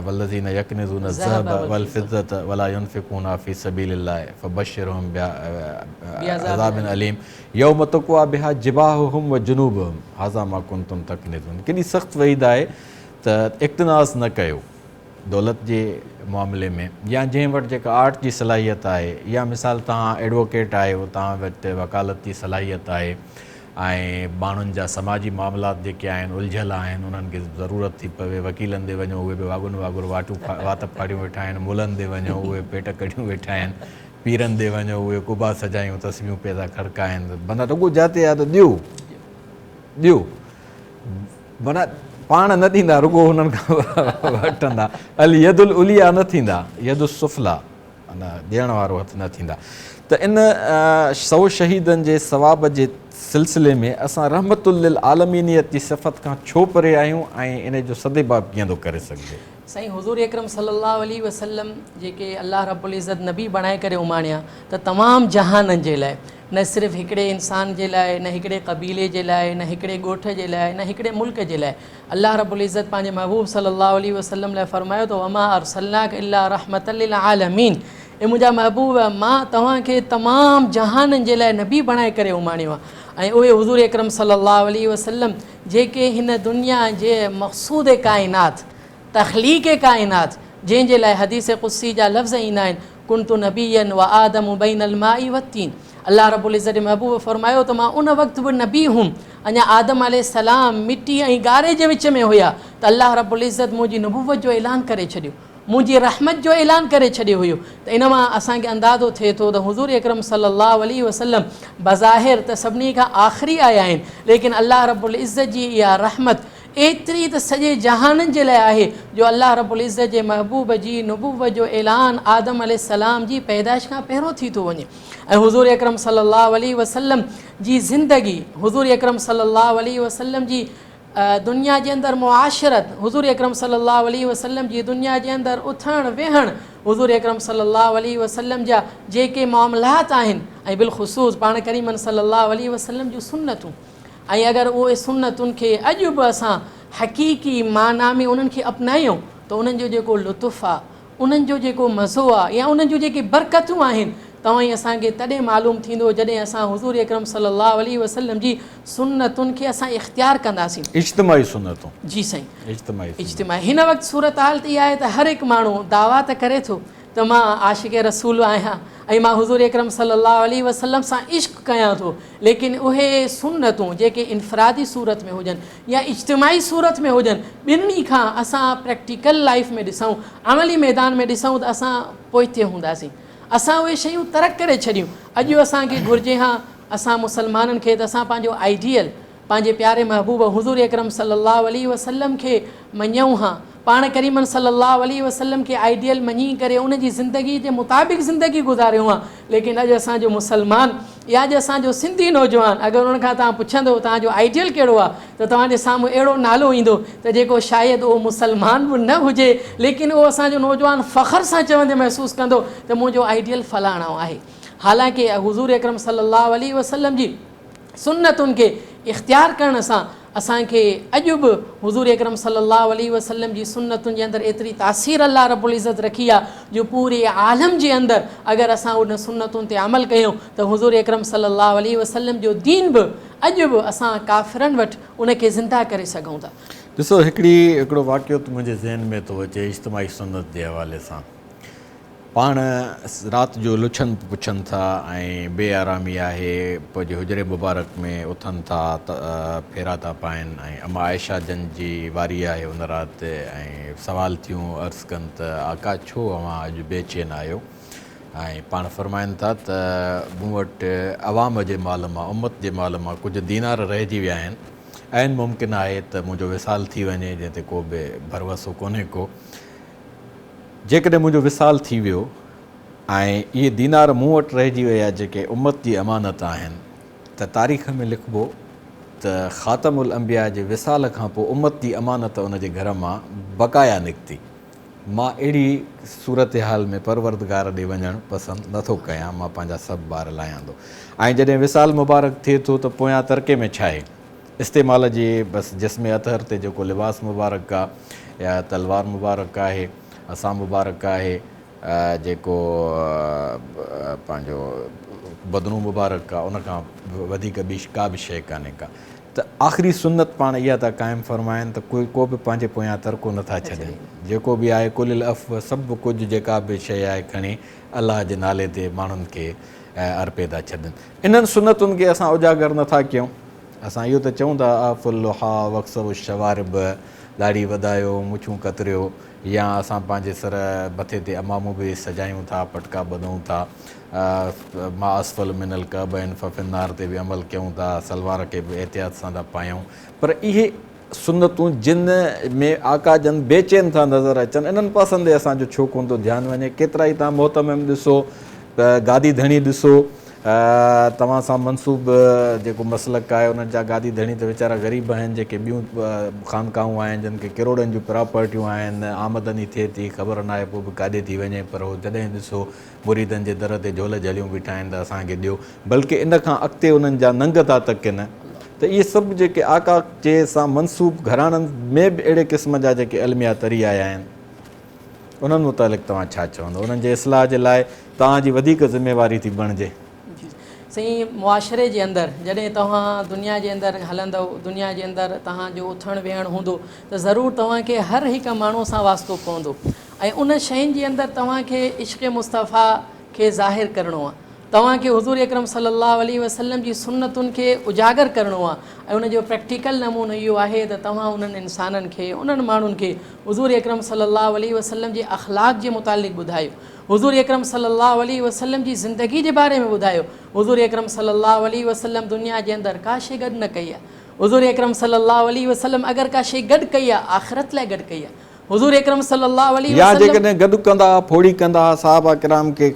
والذين يڪنزون الذهب والفضة ولا ينفقونها في سبيل الله فبشرهم بعذاب اليم يوم تقويٰ بها جباههم وجنوبهم هذا ما ڪنتم تڪنزون ڪيڏي سخت وعيد آهي ته اڪتناز نه ڪيو دولت جي معاملي ۾ يا جنهن وٽ جيڪا آرٽ جي صلاحيت آهي يا مثال توهان ايڊووڪيٽ آهيو توهان وٽ وڪالت جي صلاحيت آهي ۽ ماڻهن جا سماجي معاملات جيڪي آهن الجهيل آهن انهن کي ضرورت ٿي پوي وڪيلن ڏي وڃو اهي به واڳن وانگر واٽون وات ڦاڙيون ويٺا آهن ملن ڏي وڃو اهي پيٽ ڪڍيون ويٺا آهن پيرن ڏي وڃو اهي قبا سجايون تسبيحون پئي ٿا کڙڪائن معنيٰ رڳو جاتي آ ته ڏيو ڏيو معنيٰ پاڻ نه ڏيندا رڳو انهن کان وٺندا اليد العليا نه ٿيندا يد السفليٰ معنيٰ ڏيڻ وارو هٿ نه ٿيندا ته ان سو شهيدن جي ثواب جي سلسلي ۾ اسان رحمت للعالمينيت جي صفت کان ڇو پري آهيون ۽ ان جو سدباب ڪيئن ٿو ڪري سگهجي؟ سائين حضور اڪرم صلي الله عليه وسلم جيڪي الله رب العزت نبي بڻائي ڪري اماڻيا ته تمام جهانن جي لاء نه صرف هڪڙي انسان جي لاء نه هڪڙي قبيلي جي لاء نه هڪڙي ڳوٺ جي لاء نه هڪڙي ملڪ جي لاء الله رب العزت پنهنجي محبوب صلي الله عليه وسلم لاء فرمايو ته وما ارسلناک الا رحمة للعالمين اي منهنجا محبوب مان توهان کي تمام جهانن جي لاء نبي بڻائي ڪري اماڻيو آهي ۽ اهي حضور اڪرم صلي الله عليه وسلم جيڪي هن دنيا جي مقصود ڪائنات، تخليق ڪائنات، جنهن جي لاء حديث قدسي جا لفظ ايندا آهن، ڪنت نبيا وآدم بين الماء والطين الله رب العزت جي محبوب فرمايو ته مان ان وقت به نبي هوم اڃا آدم عليه السلام مٽي ۽ گاري جي وچ ۾ هيا ته الله رب العزت منهنجي نبوت جو اعلان ڪري ڇڏيو. منهنجي رحمت جو اعلان ڪري ڇڏيو هيو ته ان مان اسان کي اندازو ٿئي ٿو ته حضور اڪرم صلي الله عليه وسلم بظاهر ته سڀني کان آخري آيا آهن ليڪن الله رب العزت جي اها رحمت ايتري ته سڄي جهانن جي لاء آهي جو الله رب العزت جي محبوب جي نبوت جو اعلان آدم عليه السلام جي پيدائش کان پهريون ٿي ٿو وڃي ۽ حضور اڪرم صلي الله عليه وسلم جي زندگي حضور اڪرم صلي الله عليه وسلم جي دنيا جي اندر معاشرت، حضور اڪرم صلي الله عليه وسلم جي دنيا جي اندر اٿڻ ويهڻ، حضور اڪرم صلي الله عليه وسلم جا جيڪي معاملات آهن ۽ بالخصوص پاڻ ڪريمن صلي الله عليه وسلم جون سنتون ۽ اگر اهي سنتن کي اڄ به اسان حقيقي معنيٰ ۾ انهن کي اپنايون ته انهن جو جيڪو لطف آ انهن جو جيڪو مزو آ يا انهن جون جيڪي برڪتون آهن توهان ۽ اسان کي تڏهن معلوم ٿيندو جڏهن اسان حضور اڪرم صلي الله عليه وسلم جي سنتن کي اسان اختيار ڪنداسين. اجتماعي سنتون. جي سائين. اجتماعي سنتون. اجتماعي هن وقت صورتحال ته اها آهي ته هر هڪ ماڻهو دعويٰ ته ڪري ٿو ته مان عاشق رسول آهيان ۽ مان حضور اڪرم صلي الله عليه وسلم سان عشق ڪيان ٿو ليڪن اهي سنتون جيڪي انفرادي صورت ۾ هجن يا اجتماعي صورت ۾ هجن ٻنهي کان اسان پريڪٽيڪل لائيف ۾ ڏسون عملي ميدان ۾ ڏسون ته اسان پوئتي هونداسين اسان اهي شيون ترڪ ڪري ڇڏيون اڄ اسان کي گهرجي ها اسان مسلمانن کي ته اسان پنهنجو آئيڊيل پنهنجي پياري محبوب حضور اڪرم صلي الله عليه وسلم کي مڃيون ها، پاڻ ڪريمن صلي الله عليه وسلم کي آئيڊيل مڃي ڪري ان جي زندگي جي مطابق زندگي گذاريون ها، ليڪن اڄ اسان جو مسلمان يا اڄ اسان جو سنڌي نوجوان اگر ان کان توهان پڇندو توهان جو آئيڊيل ڪهڙو آهي ته توهان جي سامهون اهڙو نالو ايندو ته جيڪو شايد اهو مسلمان به نه هجي ليڪن اهو اسان جو نوجوان فخر سان چوندي محسوس ڪندو ته منهنجو آئيڊيل فلاڻو آهي حالانڪه حضور اڪرم صلي الله عليه وسلم جي سنتن کي اختيار ڪرڻ سان اسان کي اڄ به حضور اڪرم صلي الله عليه وسلم جي سنتن جي اندر ايتري تاثير الله رب العزت رکي آ جو پوري عالم جي اندر اگر اسان ان سنتن تي عمل ڪيون ته حضور اڪرم صلي الله عليه وسلم جو دين به اڄ به اسان ڪافرن وٽ ان کي زنده ڪري سگهون ٿا. ڏسو هڪڙي هڪڙو واقعو ته منهنجي ذهن ۾ ٿو اچي اجتماعي سنت جي حوالي سان. پاڻ رات جو لڇن پڇن ٿا ۽ بي آرامي آهي، پنهنجي حجري مبارڪ ۾ اٿن ٿا ڦيرا ٿا پائن ۽ اما عائشه جن جي واري آهي ان رات ۽ سوال ٿيون عرض ڪن ته آقا ڇو اوهان اڄ بي چين آهيو؟ ۽ پاڻ فرمائن ٿا ته مون وٽ عوام جي مال مان امت جي مال مان ڪجهه دينار رهجي ويا آهن عين ممڪن آهي ته منهنجو وصال ٿي وڃي جنهن تي ڪو به ڀروسو ڪونهي ڪو. جيڪڏهن منهنجو وصال ٿي ويو ۽ اهي دينار مون وٽ رهجي ويا جيڪي امت جي امانت آهن ته تاريخ ۾ لکبو ته خاتم الانبياء جي وصال کان پوء امت جي امانت ان جي گهر مان بقايا نڪتي. مان اهڙي صورتحال ۾ پروردگار ڏي وڃڻ پسند نه ٿو ڪيان، مان پنهنجا سڀ بار لاهيان ٿو. ۽ جڏهن وصال مبارڪ ٿئي ٿو ته پويان ترڪي ۾ ڇاهي؟ استعمال جي بس جسم اطهر تي جيڪو لباس مبارڪ آ يا تلوار مبارڪ آهي، عصا مبارڪ آهي، جيڪو پنهنجو بدنو مبارڪ آ ان کان وڌيڪ ٻي ڪا به شيء ڪانهي ڪا ته آخري سنت پاڻ اها ٿا قائم فرمائن ته ڪوئي ڪو به پنهنجي پويان ترڪو نه ٿا ڇڏين جيڪو به آهي قل العفو سڀ ڪجهه جيڪا به شيء آهي کڻي الله جي نالي تي ماڻهن کي ارپي ٿا ڇڏين. انهن سنتن کي اسان اجاگر نه ٿا ڪيون. اسان اهو ته چئون ٿا اعفوا اللحا واقصروا الشوارب، ڏاڙهي وڌايو، مڇون ڪتريو، يا اسان پنهنجي سر مٿي تي عمامو به سجايون ٿا، پٽڪا ٻڌون ٿا، ما اسفل من الڪعبين ففي النار تي به عمل ڪيون ٿا، سلوار کي به احتياط سان ٿا پايون، پر اهي سنتون جن ۾ آقا جن بي چين ٿا نظر اچن، انهن پاسن ڏي اسان جو ڇو ڪونه ٿو ڌيان وڃي؟ ڪيترائي توهان مهتمم ڏسو، گادي ڌڻي ڏسو، توهان سان منسوب جيڪو مسلڪ آهي انهن جا گادي ڌڻي ته ويچارا غريب آهن، جيڪي ٻيون خانقاهون آهن جن کي ڪروڙن جون پراپرٽيون آهن، آمدني ٿئي ٿي، خبر ناهي پوء به ڪاڏي ٿي وڃي، پر هو جڏهن ڏسو مريدن جي در تي جهول جهليون بيٺا آهن ته اسان کي ڏيو، بلڪه ان کان اڳتي انهن جا ننگ ٿا تڪن ته اهي سڀ جيڪي آقا جي سان منسوب گهراڻن ۾ به اهڙي قسم جا جيڪي الميا تري آيا آهن انهن متعلق توهان ڇا چوندو؟ انهن جي اصلاح جي لاء توهان جي وڌيڪ ذميواري ٿي بڻجي. جي سائين معاشري جي اندر جڏهن توهان دنيا جي اندر هلندؤ دنيا جي اندر توهان جو اٿڻ ويهڻ هوندو ته ضرور توهان کي هر هڪ ماڻهو سان واسطو پوندو ۽ ان شين جي اندر توهان کي عشق مصطفيٰ کي ظاهر ڪرڻو آهي، توهان کي حضور اڪرم صلي الله عليه وسلم جي سنتن کي اجاگر ڪرڻو آهي ۽ ان جو پريڪٽيڪل نمونو اهو آهي ته توهان انهن انسانن کي، انهن ماڻهن کي حضور اڪرم صلي الله عليه وسلم جي اخلاق جي متعلق ٻڌايو، حضور اڪرم صلي الله عليه وسلم جي زندگي جي باري ۾ ٻڌايو، حضور اڪرم صلي الله عليه وسلم دنيا جي اندر ڪا شيء گڏ نه ڪئي آهي، حضور اڪرم صلي الله عليه وسلم اگر ڪا شيء گڏ ڪئي آهي آخرت لاء گڏ ڪئي آهي. حضور اڪرم صلي الله عليه يا وسلم. جيڪڏهن گڏ ڪندا ها، ڦوڙي ڪندا ها، صحابه ڪرام کي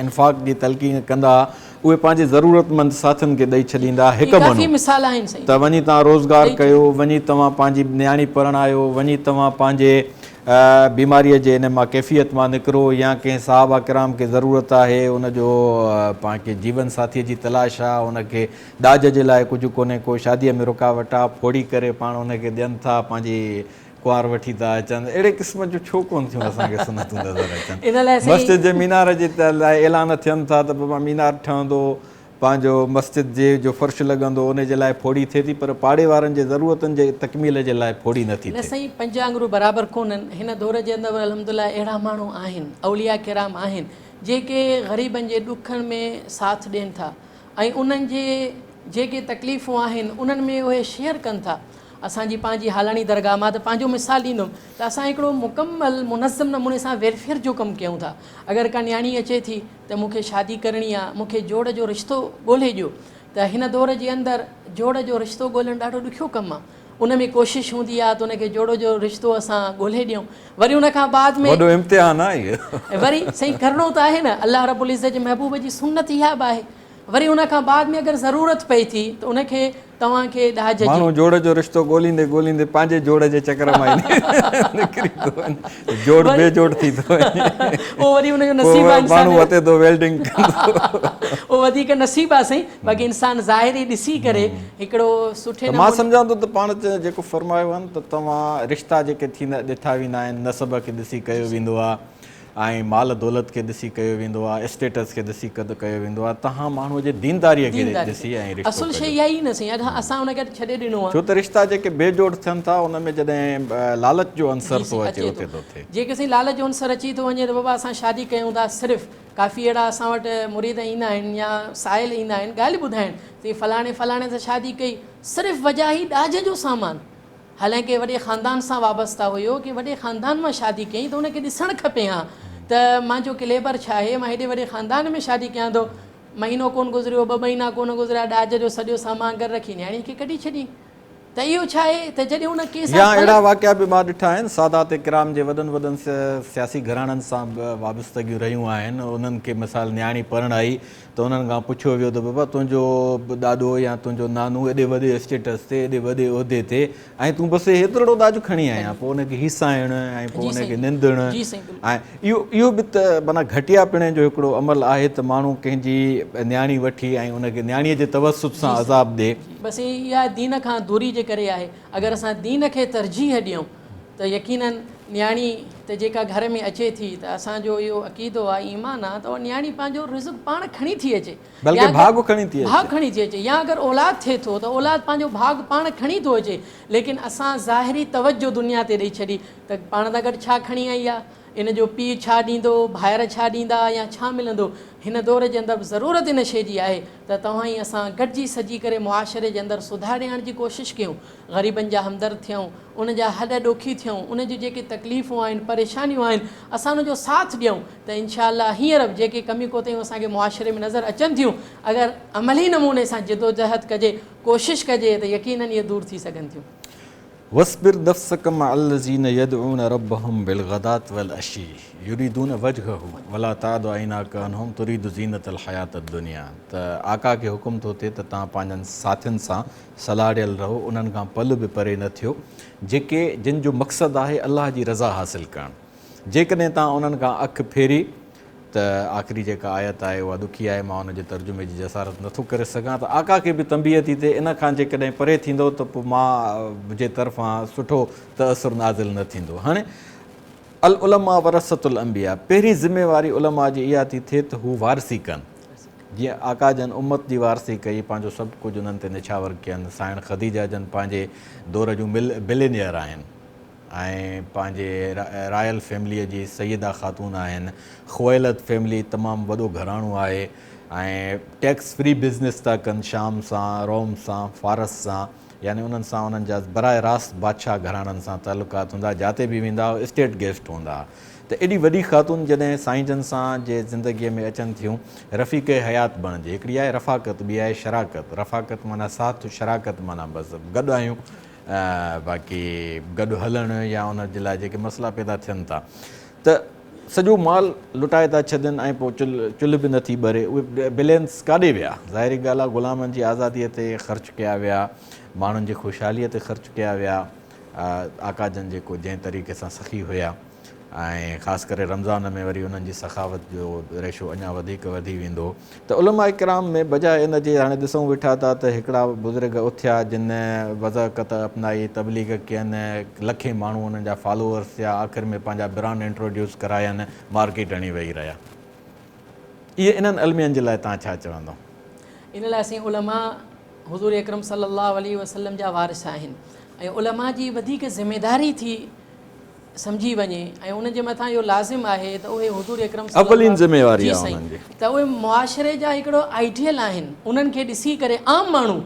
انفاق جي تلقين ڪندا ها، اهي پنهنجي ضرورتمند ساٿين کي ڏئي ڇڏيندا ها، هي هڪ ڪافي منو مثال آهن سائين. ته وڃي توهان روزگار ڏئي ڪيو، ڇڏيندا. وڃي توهان پنهنجي نياڻي پرڻايو، وڃي توهان پنهنجي بيماريء جي ان مان ڪيفيت مان نڪرو يا ڪنهن صحابه ڪرام کي ضرورت آهي، ان جو پاڻ کي جيون ساٿيء جي تلاش آ، ان کي ڏاج جي لاء ڪجهه ڪونهي ڪو، شاديء ۾ رڪاوٽ آ، ڦوڙي ڪري پاڻ ان کي ڏين ٿا، پنهنجي ڪنوار وٺي ٿا اچن، اهڙي قسم جون ڇو ڪونه ٿيون اسان کي سنتون نظر اچن. ان لاء سائين. مسجد جي مينار جي لاء اعلان ٿين ٿا ته بابا مينار ٺهندو، پنهنجو مسجد جي جو فرش لڳندو ان جي لاء ڦوڙي ٿئي ٿي پر پاڙي وارن جي ضرورتن جي تڪميل جي لاء ڦوڙي نه ٿي نه ٿئي. سائين پنج آڱريون برابر ڪونهن، هن دور جي اندر الحمدلله اهڙا ماڻهو آهن، اولياء ڪرام آهن جيڪي غريبن جي ڏکن ۾ ساٿ ڏين ٿا ۽ انهن جي جيڪي تڪليفون آهن انهن ۾ اهي شيئر ڪن ٿا. اسان جي پنهنجي هالاڻي درگاهه مان ته پنهنجو مثال ڏيندم ته اسان هڪڙو مڪمل منظم نموني سان ويلفيئر جو ڪم ڪيون ٿا. اگر ڪا نياڻي اچي ٿي ته مون کي شادي ڪرڻي آ مون کي جوڙ جو رشتو ڳولهي ڏيو ته هن دور جي اندر جوڙ جو رشتو ڳولهڻ ڏاڍو ڏکيو ڪم آ. ان ۾ ڪوشش هوندي آ ته ان کي جوڙو جو رشتو اسان ڳولهي ڏيون وري ان کان بعد ۾. وڏو امتحان آ اهو. وري سائين ڪرڻو ته آهي نه الله رب العزت جي محبوب جي سنت اها به آهي وري ان کان بعد ۾ اگر ضرورت پئي ٿي ته ان کي توهان کي ڏاج جي. ماڻهو جوڙ جو رشتو ڳوليندي ڳوليندي پنهنجي جوڙ جي چڪر مان ئي نڪري ٿو وڃي جوڙ بي جوڙ ٿي ٿو وڃي. اهو وري ان جو نصيب آ انسان. ماڻهو وتي ٿو ويلڊنگ ڪندو. اهو وڌيڪ نصيب آ سائين باقي انسان ظاهري ڏسي ڪري هڪڙو سٺي ته مان سمجهان ٿو ته پاڻ جيڪو فرمايو آهي نه ته توهان رشتا جيڪي ٿيندا ڏٺا ويندا آهن نسب کي ڏسي ڪيو ويندو آهي ۽ مال دولت کي ڏسي ڪيو ويندو آهي، اسٽيٽس کي ڏسي قد ڪيو ويندو آهي، تهان ماڻهوء جي دينداريء کي ڏسي ۽ رشتو اصل شيء ڪجو. اها ئي نه سائين، اڄ اسان ان کي ڇڏي ڏنو آهي. ڇو ته رشتا جيڪي بي جوڙ ٿين ٿا ان ۾ جڏهن لالچ جو عنصر جي ٿو سائين اچي اچي اتي ٿو. ٿو ٿئي. جيڪي سائين لالچ جو عنصر اچي ٿو وڃي ته بابا اسان شادي ڪيون ٿا صرف ڪافي اهڙا اسان وٽ مريد ايندا آهن يا سائل ايندا آهن ڳالهه ٻڌائين ته فلاڻي فلاڻي سان شادي ڪئي صرف وجهه هي ڏاج جو سامان حالانڪه وڏي خاندان سان وابسته هيو ڪي وڏي خاندان مان شادي ڪيائين ته ان کي ڏسڻ کپي ها ته مانجو ڪليبر ڇا آهي مان هيڏي وڏي خاندان ۾ شادي ڪيان ٿو مهينو ڪونه گذريو ٻه مهينا ڪونه گذريا ڏاج جو سڄو سامان گهر رکي نياڻي کي ڪڍي ڇڏيائين ته اهو ڇا آهي ته جڏهن ان ڪنهن يا سان اهڙا غلط واقعا به مان ڏٺا آهن سادات ڪرام جي وڏن وڏن سياسي گهراڻن سان به وابستگيون رهيون آهن انهن کي مثال نياڻي پرڻائي ته انهن کان پڇيو ويو ته بابا تنهنجو ڏاڏو يا تنهنجو نانو ايڏي وڏي اسٽيٽس تي ايڏي وڏي عهدي تي ۽ تون بس هيترڙو ڏاج کڻي آئين آهين پوء ان کي هيسائڻ ۽ پوء ان کي نندڻ ۽ اهو اهو به ته معنيٰ گهٽيا پڻي جو هڪڙو عمل آهي ته ماڻهو ڪنهن جي نياڻي وٺي ۽ ان کي نياڻيء جي توسط سان عذاب ڏي. بس اها دين کان دوري جي ڪري آهي اگر اسان دين کي ترجيح ڏيون ته يقيناً نياڻي ته جيڪا گهر ۾ اچي ٿي ته اسان جو اهو عقيدو آهي ايمان آهي ته اها نياڻي پنهنجو رزق پاڻ کڻي ٿي اچي بلڪه ڀاڳ کڻي ٿي اچي. ڀاڳ کڻي ٿي اچي يا اگر اولاد ٿئي ٿو ته اولاد پنهنجو ڀاڳ پاڻ کڻي ٿو اچي ليڪن اسان ظاهري توجه دنيا تي ڏئي ڇڏي ته پاڻ سان گڏ ڇا کڻي آئي آهي ان جو پيء ڇا ڏيندو ڀائر ڇا ڏيندا يا ڇا ملندو هن دور جي اندر به ضرورت ان شيء جي آهي ته توهان ۽ اسان گڏجي سجي ڪري معاشري جي اندر سڌاري آڻڻ جي ڪوشش ڪيون غريبن جا همدرد ٿيون، ان جا هڏ ڏوکي ٿيون، ان جون جيڪي تڪليفون آهن، پريشانيون آهن، اسان ان جو ساٿ ڏيون ته انشاء الله هينئر به جيڪي ڪميون ڪوتاهيون اسان کي معاشري ۾ نظر اچن ٿيون، اگر عملي نموني سان جدوجهد ڪجي، ڪوشش ڪجي ته يقيناً اهي دور ٿي سگهن ٿيون. واصبر نفسک مع الذين يدعون ربهم بالغداة والعشي يريدون وجهه ولا تعد عيناک عنهم تريد زينة الحياة الدنيا ته آقا کي حڪم ٿو ٿئي ته توهان پنهنجن ساٿين سان سلهاڙيل رهو، انهن کان پل به پري نه ٿيو، جيڪي جن جو مقصد آهي الله جي رضا حاصل ڪرڻ. جيڪڏهن توهان انهن کان اک ڦيري ته آخري جيڪا آيت آهي اها ڏکي آهي، مان ان جي ترجمي جي جسارت نه ٿو ڪري سگهان ته آقا کي به تنبيهه ٿي ٿئي، ان کان جيڪڏهن پري ٿيندؤ ته پوء مان جي طرفان سٺو تاثر نازل نه ٿيندو. هاڻي العلماء ورثة الانبياء پهرين ذميواري علماء جي اها ٿي ٿئي ته هو وارثي ڪن. جيئن آقا جن امت جي وارثي ڪئي، پنهنجو سڀ ڪجهه انهن تي نڇاور ڪين. سائڻ خديجه جن پنهنجي دور جون مل بلينيئر آهن ۽ پنهنجي رائل فيمليء جي سيده خاتون آهن. خويلد فيملي تمام وڏو گهراڻو آهي ۽ ٽيڪس فري بزنس ٿا ڪن شام سان، روم سان، فارس سان. يعني انهن سان انهن جا براهه راست بادشاهه گهراڻن سان تعلقات هوندا، جاتي به ويندا هئا اسٽيٽ گيسٽ هوندا هئا. ته ايڏي وڏي خاتون جڏهن سائين جن سان جي زندگيء ۾ اچن ٿيون، رفيق حيات بڻجي. هڪڙي آهي رفاقت، ٻي آهي شراڪت. رفاقت معنيٰ ساٿ، شراڪت معنيٰ بس گڏ آهيون، باقي گڏ هلڻ يا ان جي لاء جيڪي مسئلا پيدا ٿين ٿا ته سڄو مال لٽائي ٿا ڇڏين ۽ پوء چلهه به نٿي ٻري. اهي بلينس ڪاڏي ويا؟ ظاهري ڳالهه آهي غلامن جي آزاديء تي خرچ ڪيا ويا، ماڻهن جي خوشحاليء تي خرچ ڪيا ويا. آقا جن جيڪو جنهن طريقي سان سخي هيا ۽ خاص ڪري رمضان ۾ وري انهن جي سخاوت جو ريشو اڃا وڌيڪ وڌي ويندو هو ته علماء ڪرام ۾ بجاء ان جي هاڻي ڏسون ويٺا ٿا ته هڪڙا بزرگ اٿيا جن وضع قطع اپنائي تبليغ ڪين لکين ماڻهو انهن جا فالوورس ٿيا آخر ۾ پنهنجا برانڊ انٽروڊيوس ڪراين مارڪيٽ هڻي ويهي رهيا اهي انهن المين جي لاء توهان ڇا چوندو؟ ان لاء سائين علماء حضور اڪرم صلي الله عليه وسلم جا وارث آهن ۽ علماء جي وڌيڪ ذميداري ٿي سمجهي وڃي ۽ انهن جي مٿان اهو لازم آهي ته اهي حضور اڪرم صلي اولين ذميواري جي آهي سائين انهن جي. ته اهي معاشري جا هڪڙو آئيڊيل آهن انهن کي ڏسي ڪري عام ماڻهو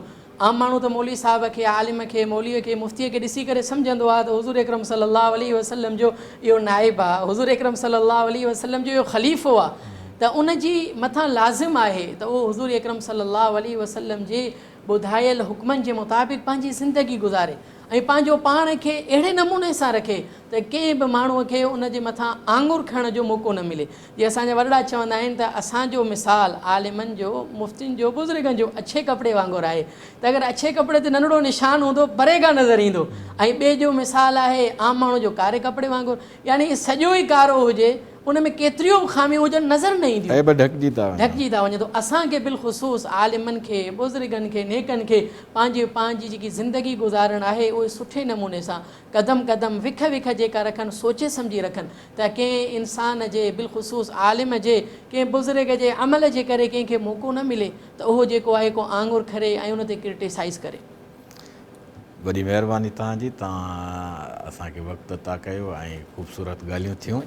عام ماڻهو ته مولوي صاحب کي عالم کي مولوي کي مفتي کي ڏسي ڪري سمجهندو آهي ته حضور اڪرم صلي الله عليه وسلم جو اهو نائب آهي حضور اڪرم صلي الله عليه وسلم جو اهو خليفو آهي ته ان جي مٿان لازم آهي ته اهو حضور اڪرم صلي الله عليه وسلم جي ٻڌايل حڪمن جي مطابق پنهنجي زندگي گذاري ۽ پنهنجو پاڻ کي اهڙي نموني سان رکي ته ڪنهن به ماڻهوء کي ان جي مٿان آڱر کڻڻ جو موقعو نه ملي. جيئن اسان جا وڏڙا چوندا آهن ته اسان جو مثال عالمن جو، مفتين جو، بزرگن جو اڇي ڪپڙي وانگر آهي ته اگر اڇي ڪپڙي تي ننڍڙو نشان هوندو پري کان نظر ايندو ۽ ٻئي جو مثال آهي عام ماڻهو جو ڪاري ڪپڙي وانگر يعني سڄو ئي ڪارو هجي ان ۾ ڪيتريون به خاميون هجن نظر نه اينديون. عيب ڍڪجي ٿا وڃن. ڍڪجي ٿا وڃن ته اسان کي بالخصوص عالمن کي، بزرگن کي، نيڪن کي پنهنجي پنهنجي جيڪي زندگي گذارڻ آهي اهي سٺي نموني سان قدم قدم وک وک جي. جيڪا رکن سوچي سمجهي رکن ته ڪنهن انسان جي بالخصوص عالم جي ڪنهن بزرگ جي عمل جي ڪري ڪنهن کي موقعو نه ملي ته اهو جيڪو آهي ڪو آڱر کري ۽ ان تي ڪرٽيسائيز ڪري. وڏي مهرباني توهان جي توهان اسان کي وقت عطا ڪيو ۽ خوبصورت ڳالهيون ٿيون.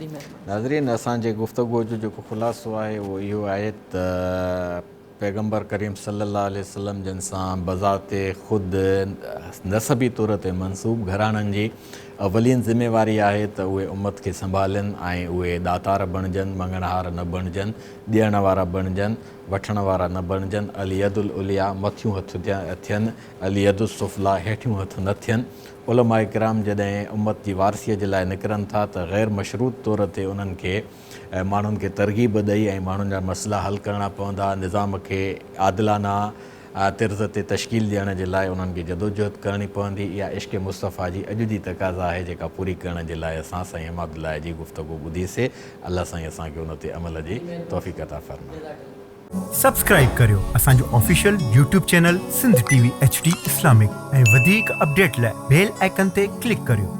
ناظرين اسان جي گفتگو جو جيڪو خلاصو آهي اهو اهو آهي ته پيغمبر ڪريم صلي الله عليه وسلم جن سان بذات خود نسبي طور تي منسوب گهراڻن جي اولين ذميواري آهي ته اهي امت کي سنڀالين ۽ اهي ڏاتار بڻجن، مڱڻهار نه بڻجن، ڏيڻ وارا بڻجن، وٺڻ وارا نه بڻجن، اليد العليا، مٿيون هٿ ٿين، اليد السفليٰ، هيٺيون هٿ نه ٿين. علماء ڪرام جڏهن امت جي وارثيء جي لاء نڪرن ٿا ته غير مشروط طور تي انهن کي ماڻهن کي ترغيب ڏئي ۽ ماڻهن جا مسئلا حل ڪرڻا پوندا، نظام کي عادلانه طرز تي تشڪيل ڏيڻ جي لاء انهن کي جدوجهد ڪرڻي پوندي، اها عشق مصطفيٰ جي اڄ جي تقاضا آهي جيڪا پوري ڪرڻ جي لاء اسان سائين حماد الله جي گفتگو ٻڌي سي، الله سائين اسان کي ان تي عمل جي توفيق عطا فرمائي. سبسڪرائيب ڪريو اسان جو official YouTube channel Sindh T V H D Islamic ۽ وڌيڪ اپڊيٽ لاء بيل آئيڪن تي ڪلڪ ڪريو.